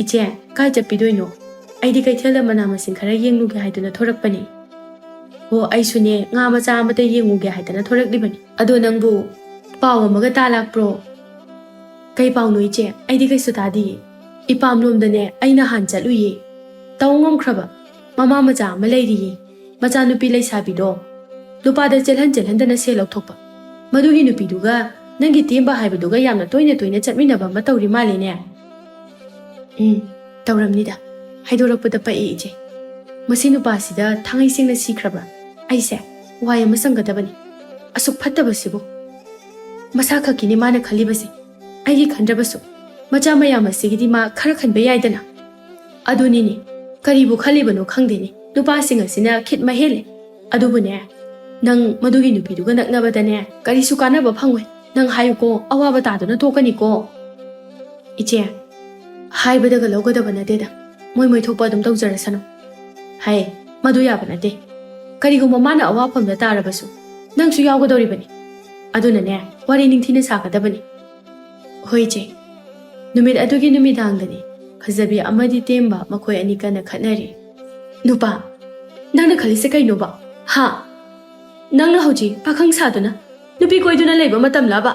"ꯏꯆꯦ, ꯀꯥꯏ ꯆꯠꯄꯤꯗꯣꯏꯅꯣ? ꯑꯩꯗꯤ ꯀꯩꯊꯦꯜꯗ ꯃꯅꯥ ꯃꯁꯤꯡ ꯈꯔ ꯌꯦꯡꯂꯨꯒꯦ ꯍꯥꯏꯗꯨꯅ ꯊꯣꯔꯛꯄꯅꯦ꯫" "ꯍꯣ, ꯑꯩꯁꯨꯅꯦ ꯉꯥ ꯃꯆꯥ ꯑꯃꯇ ꯌꯦꯡꯉꯨꯒꯦ ꯍꯥꯏꯗꯅ ꯊꯣꯔꯛꯂꯤꯕꯅꯤ꯫ ꯑꯗꯣ ꯅꯪꯕꯨ ꯄꯥꯎ ꯑꯃꯒ ꯇꯥ ꯂꯥꯛꯄ꯭ꯔꯣ?" "ꯀꯩ ꯄꯥꯎꯅꯣ ꯏꯆꯦ? ꯑꯩꯗꯤ ꯀꯩꯁꯨ ꯇꯥꯗꯤꯌꯦ꯫ ꯏꯄꯥꯝꯂꯣꯝꯗꯅꯦ ꯑꯩ ꯅꯍꯥꯟ ꯆꯠꯂꯨꯏꯌꯦ꯫ ꯇꯧ ꯉꯝꯈ꯭ꯔꯕ꯫ ꯃꯃꯥ ꯃꯆꯥ ꯑꯃ ꯂꯩꯔꯤꯌꯦ꯫ ꯃꯆꯥꯅꯨꯄꯤ ꯂꯩꯁꯥꯕꯤꯗꯣ ꯂꯨꯄꯥꯗ ꯆꯦꯜꯍꯟ ꯆꯦꯜꯍꯟꯗꯅ ꯁꯦꯜ ꯂꯧꯊꯣꯛꯄ꯫ ꯃꯗꯨꯒꯤ ꯅꯨꯄꯤꯗꯨꯒ ꯅꯪꯒꯤ ꯇꯦꯝꯕ ꯍꯥꯏꯕꯗꯨꯒ ꯌꯥꯝꯅ ꯇꯣꯏꯅ ꯇꯣꯏꯅ ꯆꯠꯃꯤꯟꯅꯕ ꯑꯃ ꯇꯧꯔꯤ ꯃꯥꯜꯂꯦꯅꯦ꯫" "ꯎꯝ, ꯇꯧꯔꯝꯅꯤꯗ꯫ ꯍꯥꯏꯗꯣꯔꯛꯄꯗ ꯄꯛꯏ ꯏꯆꯦ꯫ ꯃꯁꯤ ꯅꯨꯄꯥꯁꯤꯗ ꯊꯥꯡꯉꯩ ꯁꯦꯡꯅ ꯁꯤꯈ꯭ꯔꯕ꯭ꯔꯥ? ꯑꯩꯁꯦ ꯋꯥꯏ ꯑꯃ ꯁꯪꯒꯗꯕꯅꯤ꯫ ꯑꯁꯨꯛ ꯐꯠꯇꯕꯁꯤꯕꯨ꯫ ꯃꯁꯥ ꯈꯛꯀꯤꯅꯤ ꯃꯥꯅ ꯈꯜꯂꯤꯕꯁꯦ꯫ ꯑꯩꯒꯤ ꯈꯟꯗ꯭ꯔꯕꯁꯨ ꯃꯆꯥ ꯃꯌꯥꯝ ꯑꯁꯤꯒꯤꯗꯤ ꯃꯥ ꯈꯔ ꯈꯟꯕ ꯌꯥꯏꯗꯅ꯫" "ꯑꯗꯨꯅꯤꯅꯦ, ꯀꯔꯤꯕꯨ ꯈꯜꯂꯤꯕꯅꯣ ꯈꯪꯗꯦꯅꯦ꯫ ꯅꯨꯄꯥꯁꯤꯡ ꯑꯁꯤꯅ ꯈꯤꯠ ꯃꯍꯦꯜꯂꯦ꯫ ꯑꯗꯨꯕꯨꯅꯦ, ꯅꯪ ꯃꯗꯨꯒꯤ ꯅꯨꯄꯤꯗꯨꯒ ꯅꯛꯅꯕꯗꯅꯦ ꯀꯔꯤꯁꯨ ꯀꯥꯟꯅꯕ ꯐꯪꯉꯣꯏ꯫ ꯅꯪ ꯍꯥꯏꯌꯨꯀꯣ, ꯑꯋꯥꯕ ꯇꯥꯗꯨꯅ ꯇꯣꯛꯀꯅꯤꯀꯣ꯫" "ꯏꯆꯦ, ꯍꯥꯏꯕꯗꯒ ꯂꯧꯒꯗꯕ ꯅꯠꯇꯦꯗ꯫ ꯃꯣꯏ ꯃꯣꯏ ꯊꯣꯛꯄ ꯑꯗꯨꯝ ꯇꯧꯖꯔꯁꯅꯨ꯫ ꯍꯥꯏ, ꯃꯗꯨ ꯌꯥꯕ ꯅꯠꯇꯦ꯫ ꯀꯔꯤꯒꯨꯝꯕ ꯃꯥꯅ ꯑꯋꯥꯐꯝꯗ ꯇꯥꯔꯕꯁꯨ, ꯅꯪꯁꯨ ꯌꯥꯎꯒꯗꯧꯔꯤꯕꯅꯤ꯫ ꯑꯗꯨꯅꯅꯦ, ꯋꯥꯔꯤ ꯅꯤꯡꯊꯤꯅ ꯁꯥꯒꯗꯕꯅꯤ꯫ ꯍꯣꯏ, ꯏꯆꯦ꯫ ꯅꯨꯃꯤꯠ ꯑꯗꯨꯒꯤ ꯅꯨꯃꯤꯗꯥꯡꯗꯅꯤ ꯐꯖꯕꯤ ꯑꯃꯗꯤ ꯇꯦꯝꯕ ꯃꯈꯣꯏ ꯑꯅꯤ ꯀꯟꯅ ꯈꯠꯅꯔꯤ꯫ ꯅꯨꯄꯥ, ꯅꯪꯅ ꯈꯜꯂꯤꯁꯦ ꯀꯩꯅꯣꯕ? ꯍꯥ? ꯅꯪꯅ ꯍꯧꯖꯤꯛ ꯄꯥꯈꯪ ꯁꯥꯗꯨꯅ ꯅꯨꯄꯤ ꯀꯣꯏꯗꯨꯅ ꯂꯩꯕ ꯃꯇꯝꯂꯕ?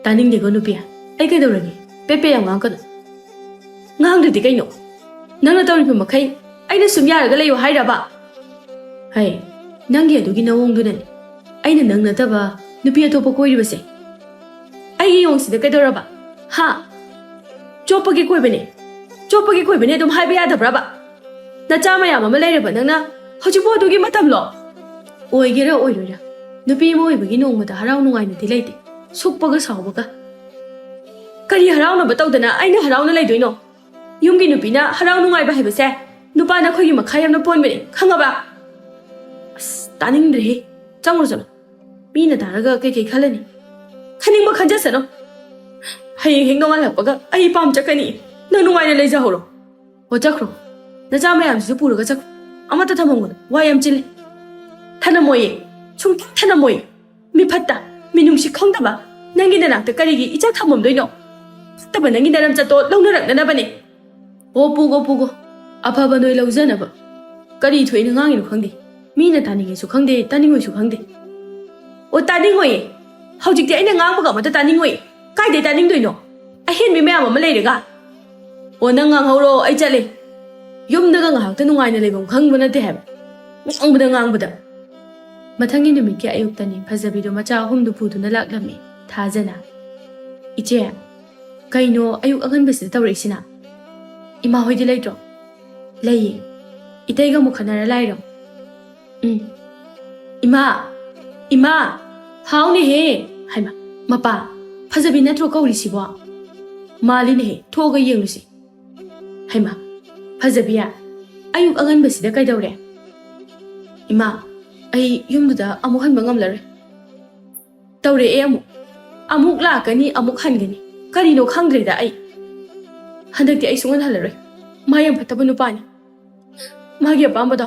ꯇꯥꯅꯤꯡꯗꯦꯀꯣ ꯅꯨꯄꯤ, ꯑꯩ ꯀꯩꯗꯧꯔꯒꯦ? ꯄꯦꯠ ꯄꯦꯠ ꯌꯥꯝ ꯉꯥꯡꯒꯅꯨ꯫ ꯉꯥꯡꯗ꯭ꯔꯗꯤ ꯀꯩꯅꯣ? ꯅꯪꯅ ꯇꯧꯔꯤꯕ ꯃꯈꯩ ꯑꯩꯅ ꯁꯨꯝ ꯌꯥꯔꯒ ꯂꯩꯌꯣ ꯍꯥꯏꯔꯕ? ꯍꯩ, ꯅꯪꯒꯤ ꯑꯗꯨꯒꯤ ꯅꯑꯣꯡꯗꯨꯅꯅꯦ ꯑꯩꯅ ꯅꯪ ꯅꯠꯇꯕ ꯅꯨꯄꯤ ꯑꯇꯣꯞꯄ ꯀꯣꯏꯔꯤꯕꯁꯦ꯫ ꯑꯩꯒꯤ ꯌꯣꯡꯁꯤꯗ ꯀꯩꯗꯧꯔꯕ? ꯍꯥ? ꯆꯣꯞꯄꯒꯤ ꯀꯣꯏꯕꯅꯦ, ꯆꯣꯞꯄꯒꯤ ꯀꯣꯏꯕꯅꯦ ꯑꯗꯨꯝ ꯍꯥꯏꯕ ꯌꯥꯗꯕ꯭ꯔꯕ? ꯅꯆꯥ ꯃꯌꯥꯝ ꯑꯃ ꯂꯩꯔꯕ ꯅꯪꯅ ꯍꯧꯖꯤꯛꯄꯨ ꯑꯗꯨꯒꯤ ꯃꯇꯝꯂꯣ? ꯑꯣꯏꯒꯦꯔꯥ ꯑꯣꯏꯔꯣꯏꯔꯥ, ꯅꯨꯄꯤ ꯑꯃ ꯑꯣꯏꯕꯒꯤ ꯅꯣꯡꯃꯗ ꯍꯔꯥꯎ ꯅꯨꯡꯉꯥꯏꯅꯗꯤ ꯂꯩꯇꯦ, ꯁꯨꯛꯄꯒ ꯁꯥꯎꯕꯒ꯫ ꯀꯔꯤ ꯍꯔꯥꯎꯅꯕ ꯇꯧꯗꯅ ꯑꯩꯅ ꯍꯔꯥꯎꯅ ꯂꯩꯗꯣꯏꯅꯣ? ꯌꯨꯝꯒꯤ ꯅꯨꯄꯤꯅ ꯍꯔꯥꯎ ꯅꯨꯡꯉꯥꯏꯕ ꯍꯥꯏꯕꯁꯦ ꯅꯨꯄꯥ ꯅꯈꯣꯏꯒꯤ ꯃꯈꯥ ꯌꯥꯝꯅ ꯄꯣꯟꯕꯅꯦ, ꯈꯪꯉꯕ? ꯑꯁ, ꯇꯥꯅꯤꯡꯗ꯭ꯔꯦꯍꯦ꯫ ꯆꯪꯉꯨ ꯆꯠꯂꯣ꯫ ꯃꯤꯅ ꯇꯥꯔꯒ ꯀꯩꯀꯩ ꯈꯜꯂꯅꯤ? ꯈꯟꯅꯤꯡꯕ ꯈꯟꯖꯁꯅꯨ꯫ ꯍꯌꯦꯡ ꯍꯦꯛ ꯅꯣꯡꯉꯥꯜꯂꯛꯄꯒ ꯑꯩ ꯄꯥꯝ ꯆꯠꯀꯅꯤ꯫ ꯅꯪ ꯅꯨꯡꯉꯥꯏꯅ ꯂꯩꯖꯍꯧꯔꯣ꯫ ꯑꯣ, ꯆꯠꯈ꯭ꯔꯣ꯫ ꯅꯆꯥ ꯃꯌꯥꯝꯁꯤꯁꯨ ꯄꯨꯔꯒ ꯆꯠꯈ꯭ꯔꯣ꯫ ꯑꯃꯠꯇ ꯊꯝꯍꯧꯒꯅꯨ꯫ ꯋꯥ ꯌꯥꯝ ꯆꯤꯜꯂꯦ꯫ ꯊꯅꯝꯃꯣꯏꯌꯦ꯫ ꯁꯨꯡꯊꯝ ꯊꯅꯝꯃꯣꯏ꯫ ꯃꯤ ꯐꯠꯇ, ꯃꯤꯅꯨꯡꯁꯤ ꯈꯪꯗꯕ ꯅꯪꯒꯤ ꯅꯅꯥꯛꯇ ꯀꯔꯤꯒꯤ ꯏꯆꯥ ꯊꯝꯃꯝꯗꯣꯏꯅꯣ? ꯐꯠꯇꯕ ꯅꯪꯒꯤ ꯅꯔꯝꯆꯠꯇꯣ ꯂꯧꯅꯔꯛꯅꯅꯕꯅꯦ꯫ ꯑꯣ, ꯄꯨꯒꯣ, ꯄꯨꯒꯣ꯫ ꯑꯐꯕ ꯅꯣꯏ ꯂꯧꯖꯅꯕ꯫ ꯀꯔꯤ ꯊꯣꯛꯏꯅ ꯉꯥꯡꯉꯤꯅꯣ ꯈꯪꯗꯦ꯫ ꯃꯤꯅ ꯇꯥꯅꯤꯡꯉꯦꯁꯨ ꯈꯪꯗꯦ, ꯇꯥꯅꯤꯡꯉꯣꯏꯁꯨ ꯈꯪꯗꯦ꯫ ꯑꯣ, ꯇꯥꯅꯤꯡꯉꯣꯏꯌꯦ꯫ ꯍꯧꯖꯤꯛꯇꯤ ꯑꯩꯅ ꯉꯥꯡꯕꯒ ꯑꯃꯠꯇ ꯇꯥꯅꯤꯡꯉꯣꯏꯌꯦ꯫ ꯀꯥꯏꯗꯩ ꯇꯥꯅꯤꯡꯗꯣꯏꯅꯣ? ꯑꯍꯦꯟꯕꯤ ꯃꯌꯥꯝ ꯑꯃ ꯂꯩꯔꯒ꯫ ꯑꯣ, ꯅꯪ ꯉꯥꯡꯍꯧꯔꯣ, ꯑꯩ ꯆꯠꯂꯦ꯫ ꯌꯨꯝꯗꯒ ꯉꯥꯏꯍꯥꯛꯇ ꯅꯨꯡꯉꯥꯏꯅ ꯂꯩꯐꯝ ꯈꯪꯕ ꯅꯠꯇꯦ ꯍꯥꯏꯕ꯫ ꯉꯥꯡꯕꯗ ꯉꯥꯡꯕꯗ꯫ ꯃꯊꯪꯒꯤ ꯅꯨꯃꯤꯠꯀꯤ ꯑꯌꯨꯛꯇꯅꯤ ꯐꯖꯕꯤꯗꯣ ꯃꯆꯥ ꯑꯍꯨꯝꯗꯨ ꯄꯨꯗꯨꯅ ꯂꯥꯛꯂꯝꯃꯤ꯫ ꯊꯥꯖꯅ꯫ "ꯏꯆꯦ, ꯀꯩꯅꯣ ꯑꯌꯨꯛ ꯑꯉꯟꯕꯁꯤꯗ ꯇꯧꯔꯛꯏꯁꯤꯅ? ꯏꯃꯥ ꯍꯣꯏꯗꯤ ꯂꯩꯇ꯭ꯔꯣ?" "ꯂꯩꯌꯦ꯫ ꯏꯇꯩꯒ ꯑꯃꯨꯛ ꯈꯠꯅꯔ ꯂꯥꯛꯏꯔꯣ?" "ꯎꯝ꯫ ꯏꯃꯥ! ꯏꯃꯥ! ꯍꯥꯎꯅꯦꯍꯦ!" ꯍꯥꯏꯃ, ꯃꯄꯥ, ꯐꯖꯕꯤ ꯅꯠꯇ꯭ꯔꯣ ꯀꯧꯔꯤꯁꯤꯕꯣ? "ꯃꯥꯜꯂꯤꯅꯦꯍꯦ, ꯊꯣꯛꯑꯒ ꯌꯦꯡꯂꯨꯁꯤ꯫" ꯍꯩꯃꯥ, ꯐꯖꯕꯤ, ꯑꯌꯨꯛ ꯑꯉꯟꯕꯁꯤꯗ ꯀꯩꯗꯧꯔꯦ? "ꯏꯃꯥ, ꯑꯩ ꯌꯨꯝꯗꯨꯗ ꯑꯃꯨꯛ ꯍꯟꯕ ꯉꯝꯂꯔꯣꯏ꯫" ꯇꯧꯔꯛꯑꯦ ꯑꯃꯨꯛ꯫ ꯑꯃꯨꯛ ꯂꯥꯛꯀꯅꯤ, ꯑꯃꯨꯛ ꯍꯟꯒꯅꯤ꯫ ꯀꯔꯤꯅꯣ ꯈꯪꯗ꯭ꯔꯦꯗ ꯑꯩ꯫ ꯍꯟꯗꯛꯇꯤ ꯑꯩ ꯁꯨꯡꯍꯟ ꯍꯜꯂꯔꯣꯏ꯫ ꯃꯥ ꯌꯥꯝ ꯐꯠꯇꯕ ꯅꯨꯄꯥꯅꯤ꯫ ꯃꯥꯒꯤ ꯑꯄꯥꯝꯕꯗꯣ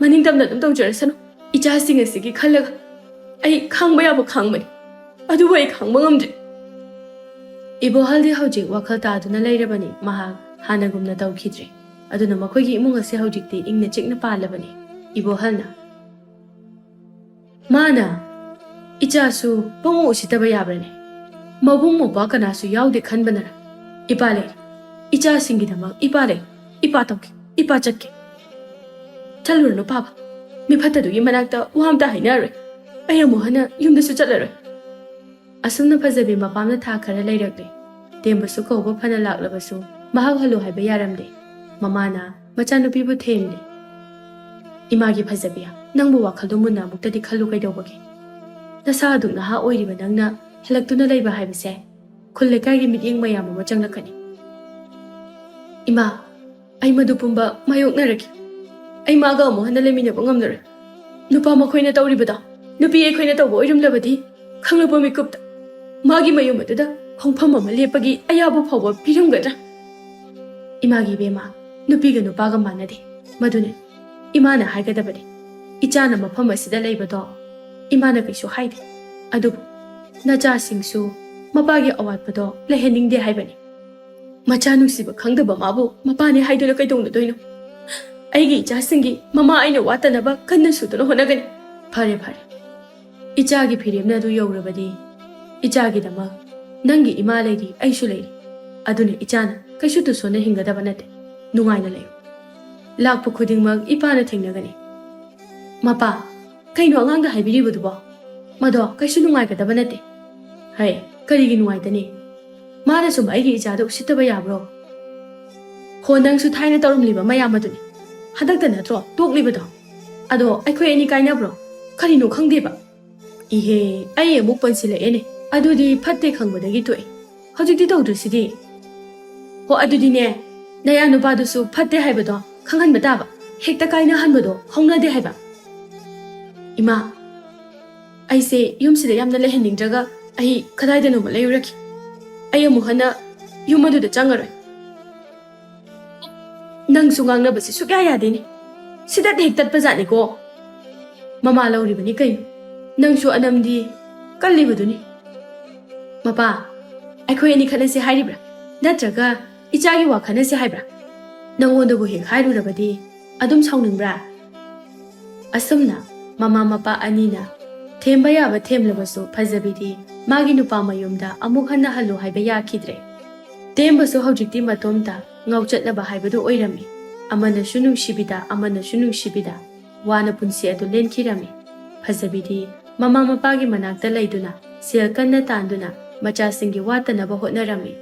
ꯃꯅꯤꯡ ꯇꯝꯅ ꯑꯗꯨꯝ ꯇꯧꯖꯔꯁꯅꯨ꯫ ꯏꯆꯥꯁꯤꯡ ꯑꯁꯤꯒꯤ ꯈꯜꯂꯒ ꯑꯩ ꯈꯥꯡꯕ ꯌꯥꯕ ꯈꯥꯡꯕꯅꯤ, ꯑꯗꯨꯕꯨ ꯑꯩ ꯈꯥꯡꯕ ꯉꯝꯗ꯭ꯔꯦ꯫ ꯏꯕꯣꯍꯜꯗꯤ ꯍꯧꯖꯤꯛ ꯋꯥꯈꯜ ꯇꯥꯗꯨꯅ ꯂꯩꯔꯕꯅꯤ꯫ ꯃꯍꯥꯛ ꯍꯥꯟꯅꯒꯨꯝꯅ ꯇꯧꯈꯤꯗ꯭ꯔꯦ꯫ ꯑꯗꯨꯅ ꯃꯈꯣꯏꯒꯤ ꯏꯃꯨꯡ ꯑꯁꯤ ꯍꯧꯖꯤꯛꯇꯤ ꯏꯪꯅ ꯆꯤꯛꯅ ꯄꯥꯜꯂꯕꯅꯤ꯫ ꯏꯕꯣꯍꯜꯅ, "ꯃꯥꯅ, ꯏꯆꯥꯁꯨ ꯄꯪꯎ ꯎꯁꯤꯠꯇꯕ ꯌꯥꯕ꯭ꯔꯅꯦ? ꯃꯕꯨꯡ ꯃꯧꯄ꯭ꯋꯥ ꯀꯅꯥꯁꯨ ꯌꯥꯎꯗꯦ ꯈꯟꯕꯅꯔ? ꯏꯄꯥ ꯂꯩ, ꯏꯆꯥꯁꯤꯡꯒꯤꯗꯃꯛ ꯏꯄꯥ ꯂꯩ, ꯏꯄꯥ ꯇꯧꯒꯦ, ꯏꯄꯥ ꯆꯠꯀꯦ꯫ ꯆꯠꯂꯨꯔꯅꯨ ꯄꯥꯕ, ꯃꯤꯐꯠꯇꯗꯨꯒꯤ ꯃꯅꯥꯛꯇ ꯋꯥ ꯑꯝꯇ ꯍꯥꯏꯅꯔꯣꯏ꯫ ꯑꯩ ꯑꯃꯨꯛ ꯍꯟꯅ ꯌꯨꯝꯗꯁꯨ ꯆꯠꯂꯔꯣꯏ"꯫ ꯑꯁꯨꯝꯅ ꯐꯖꯕꯤ ꯃꯄꯥꯝꯅ ꯊꯥ ꯈꯔ ꯂꯩꯔꯛꯂꯦ꯫ ꯇꯦꯝꯕꯁꯨ ꯀꯧꯕ ꯐꯅ ꯂꯥꯛꯂꯕꯁꯨ ꯃꯍꯥꯛ ꯍꯜꯂꯨ ꯍꯥꯏꯕ ꯌꯥꯔꯝꯗꯦ꯫ ꯃꯃꯥꯅ ꯃꯆꯥꯅꯨꯄꯤꯕꯨ ꯊꯦꯝꯂꯦ꯫ "ꯏꯃꯥꯒꯤ ꯐꯖꯕꯤ, ꯅꯪꯕꯨ ꯋꯥꯈꯜꯗꯣ ꯃꯨꯟꯅ ꯑꯃꯨꯛꯇꯗꯤ ꯈꯜꯂꯨ ꯀꯩꯗꯧꯕꯒꯦ? ꯅꯁꯥ ꯑꯗꯨꯛ ꯅꯍꯥ ꯑꯣꯏꯔꯤꯕ ꯅꯪꯅ ꯍꯜꯂꯛꯇꯨꯅ ꯂꯩꯕ ꯍꯥꯏꯕꯁꯦ ꯈꯨꯜ ꯂꯩꯀꯥꯏꯒꯤ ꯃꯤꯠꯌꯦꯡ ꯃꯌꯥꯝ ꯑꯃ ꯆꯪꯂꯛꯀꯅꯤ"꯫ "ꯏꯃꯥ, ꯑꯩ ꯃꯗꯨ ꯄꯨꯝꯕ ꯃꯥꯌꯣꯛꯅꯔꯒꯦ꯫ ꯑꯩ ꯃꯥꯒ ꯑꯃꯨꯛ ꯍꯟꯅ ꯂꯩꯃꯤꯟꯅꯕ ꯉꯝꯂꯔꯣꯏ꯫ ꯅꯨꯄꯥ ꯃꯈꯣꯏꯅ ꯇꯧꯔꯤꯕꯗꯣ ꯅꯨꯄꯤ ꯑꯩꯈꯣꯏꯅ ꯇꯧꯕ ꯑꯣꯏꯔꯝꯂꯕꯗꯤ ꯈꯪꯂꯛꯄ ꯃꯤꯀꯨꯞꯇ ꯃꯥꯒꯤ ꯃꯌꯨꯝ ꯑꯗꯨꯗ ꯈꯣꯡꯐꯝ ꯑꯃ ꯂꯦꯞꯄꯒꯤ ꯑꯌꯥꯕ ꯐꯥꯎꯕ ꯄꯤꯔꯝꯒꯗ꯭ꯔꯥ? ꯏꯃꯥꯒꯤ ꯏꯕꯦꯝꯃ, ꯅꯨꯄꯤꯒ ꯅꯨꯄꯥꯒ ꯃꯥꯟꯅꯗꯦ꯫ ꯃꯗꯨꯅꯦ ꯏꯃꯥꯅ ꯍꯥꯏꯒꯗꯕꯅꯤ꯫ ꯏꯆꯥꯅ ꯃꯐꯝ ꯑꯁꯤꯗ ꯂꯩꯕꯗꯣ ꯏꯃꯥꯅ ꯀꯩꯁꯨ ꯍꯥꯏꯗꯦ꯫ ꯑꯗꯨꯕꯨ ꯅꯆꯥꯁꯤꯡꯁꯨ ꯃꯄꯥꯒꯤ ꯑꯋꯥꯠꯄꯗꯣ ꯂꯩꯍꯟꯅꯤꯡꯗꯦ ꯍꯥꯏꯕꯅꯤ"꯫ ꯃꯆꯥ ꯅꯨꯡꯁꯤꯕ ꯈꯪꯗꯕ ꯃꯥꯕꯨ ꯃꯄꯥꯅꯦ ꯍꯥꯏꯗꯨꯅ ꯀꯩꯗꯧꯅꯗꯣꯏꯅꯣ? ꯑꯩꯒꯤ ꯏꯆꯥꯁꯤꯡꯒꯤ ꯃꯃꯥ ꯑꯩꯅ ꯋꯥꯠꯇꯅꯕ ꯀꯟꯅ ꯁꯨꯗꯨꯅ ꯍꯣꯠꯅꯒꯅꯤ꯫ ꯐꯔꯦ, ꯐꯔꯦ꯫ ꯏꯆꯥꯒꯤ ꯐꯤꯔꯦꯞꯅ ꯑꯗꯨ ꯌꯧꯔꯕꯗꯤ, ꯏꯆꯥꯒꯤꯗꯃꯛ ꯅꯪꯒꯤ ꯏꯃꯥ ꯂꯩꯔꯤ, ꯑꯩꯁꯨ ꯂꯩꯔꯤ꯫ ꯑꯗꯨꯅ ꯏꯆꯥꯅ ꯀꯩꯁꯨ ꯇꯨꯁꯣꯟꯅ ꯍꯤꯡꯒꯗꯕ ꯅꯠꯇꯦ꯫ ꯅꯨꯡꯉꯥꯏꯅ ꯂꯩꯌꯨ꯫ ꯂꯥꯛꯄ ꯈꯨꯗꯤꯡꯃꯛ ꯏꯄꯥꯅ ꯊꯦꯡꯅꯒꯅꯤ꯫ ꯃꯄꯥ, ꯀꯩꯅꯣ ꯑꯉꯥꯡꯗ ꯍꯥꯏꯕꯤꯔꯤꯕꯗꯨꯕꯣ? ꯃꯗꯣ ꯀꯩꯁꯨ ꯅꯨꯡꯉꯥꯏꯒꯗꯕ ꯅꯠꯇꯦ꯫ ꯍꯩ, ꯀꯔꯤꯒꯤ ꯅꯨꯡꯉꯥꯏꯇꯅꯤ? ꯃꯥꯅ ꯁꯨꯝ ꯑꯩꯒꯤ ꯏꯆꯥꯗ ꯎꯁꯤꯠꯇꯕ ꯌꯥꯕ꯭ꯔꯣ? ꯍꯣ, ꯅꯪꯁꯨ ꯊꯥꯏꯅ ꯇꯧꯔꯝꯂꯤꯕ ꯃꯌꯥꯝ ꯑꯗꯨꯅꯤ꯫ ꯍꯟꯗꯛꯇ ꯅꯠꯇ꯭ꯔꯣ ꯇꯣꯛꯂꯤꯕꯗꯣ? ꯑꯗꯣ ꯑꯩꯈꯣꯏ ꯑꯅꯤ ꯀꯥꯏꯅꯕ꯭ꯔꯣ? ꯀꯔꯤꯅꯣ ꯈꯪꯗꯦꯕ꯫ ꯏꯍꯦ, ꯑꯩ ꯑꯃꯨꯛ ꯄꯟꯁꯤꯜꯂꯛꯑꯦꯅꯦ꯫ ꯑꯗꯨꯗꯤ ꯐꯠꯇꯦ ꯈꯪꯕꯗꯒꯤ ꯇꯣꯛꯑꯦ꯫ ꯍꯧꯖꯤꯛꯇꯤ ꯇꯧꯗ꯭ꯔꯤꯁꯤꯗꯤ꯫ ꯍꯣ, ꯑꯗꯨꯗꯤꯅꯦ, ꯅꯌꯥ ꯅꯨꯄꯥꯗꯨꯁꯨ ꯐꯠꯇꯦ ꯍꯥꯏꯕꯗꯣ ꯈꯪꯍꯟꯕ ꯇꯥꯕ꯫ ꯍꯦꯛꯇ ꯀꯥꯏꯅꯍꯟꯕꯗꯣ ꯍꯧꯅꯗꯦ ꯍꯥꯏꯕ꯫ ꯏꯃꯥ, ꯑꯩꯁꯦ ꯌꯨꯝꯁꯤꯗ ꯌꯥꯝꯅ ꯂꯩꯍꯟꯅꯤꯡꯗ꯭ꯔꯒ ꯑꯩ ꯀꯗꯥꯏꯗꯅꯣꯃ ꯂꯩꯔꯨꯔꯒꯦ꯫ ꯑꯩ ꯑꯃꯨꯛ ꯍꯟꯅ ꯌꯨꯝ ꯑꯗꯨꯗ ꯆꯪꯉꯔꯣꯏ꯫ ꯅꯪꯁꯨ ꯉꯥꯡꯅꯕꯁꯤ ꯁꯨꯛꯌꯥ ꯌꯥꯗꯦꯅꯦ꯫ ꯁꯤꯗꯠ ꯍꯦꯛ ꯇꯠꯄꯖꯥꯠꯅꯤꯀꯣ꯫ ꯃꯃꯥ ꯂꯧꯔꯤꯕꯅꯤ ꯀꯩꯅꯣ꯫ ꯅꯪꯁꯨ ꯑꯅꯝꯗꯤ ꯀꯜꯂꯤꯕꯗꯨꯅꯤ꯫ ꯃꯄꯥ, ꯑꯩꯈꯣꯏ ꯑꯅꯤ ꯈꯠꯅꯁꯦ ꯍꯥꯏꯔꯤꯕ꯭ꯔꯥ? ꯅꯠꯇ꯭ꯔꯒ ꯏꯆꯥꯒꯤ ꯋꯥ ꯈꯟꯅꯁꯦ ꯍꯥꯏꯕ꯭ꯔꯥ? ꯅꯪꯉꯣꯟꯗꯕꯨ ꯍꯦꯛ ꯍꯥꯏꯔꯨꯔꯕꯗꯤ ꯑꯗꯨꯝ ꯁꯥꯎꯅꯤꯡꯕ꯭ꯔꯥ? ꯑꯁꯨꯝꯅ ꯃꯃꯥ ꯃꯄꯥ ꯑꯅꯤꯅ ꯊꯦꯝꯕ ꯌꯥꯕ ꯊꯦꯝꯂꯕꯁꯨ ꯐꯖꯕꯤꯗꯤ ꯃꯥꯒꯤ ꯅꯨꯄꯥ ꯃꯌꯨꯝꯗ ꯑꯃꯨꯛ ꯍꯟꯅ ꯍꯜꯂꯨ ꯍꯥꯏꯕ ꯌꯥꯈꯤꯗ꯭ꯔꯦ꯫ ꯇꯦꯝꯕꯁꯨ ꯍꯧꯖꯤꯛꯇꯤ ꯃꯇꯣꯝꯇ ꯉꯥꯎꯆꯠꯅꯕ ꯍꯥꯏꯕꯗꯨ ꯑꯣꯏꯔꯝꯃꯤ꯫ ꯑꯃꯅꯁꯨ ꯅꯨꯡꯁꯤꯕꯤꯗ, ꯑꯃꯅꯁꯨ ꯅꯨꯡꯁꯤꯕꯤꯗ ꯋꯥꯅ ꯄꯨꯟꯁꯤ ꯑꯗꯨ ꯂꯦꯟꯈꯤꯔꯝꯃꯤ꯫ ꯐꯖꯕꯤꯗꯤ ꯃꯃꯥ ꯃꯄꯥꯒꯤ ꯃꯅꯥꯛꯇ ꯂꯩꯗꯨꯅ ꯁꯦꯜ ꯀꯟꯅ ꯇꯥꯟꯗꯨꯅ ꯃꯆꯥꯁꯤꯡꯒꯤ ꯋꯥꯠꯇꯅꯕ ꯍꯣꯠꯅꯔꯝꯃꯤ꯫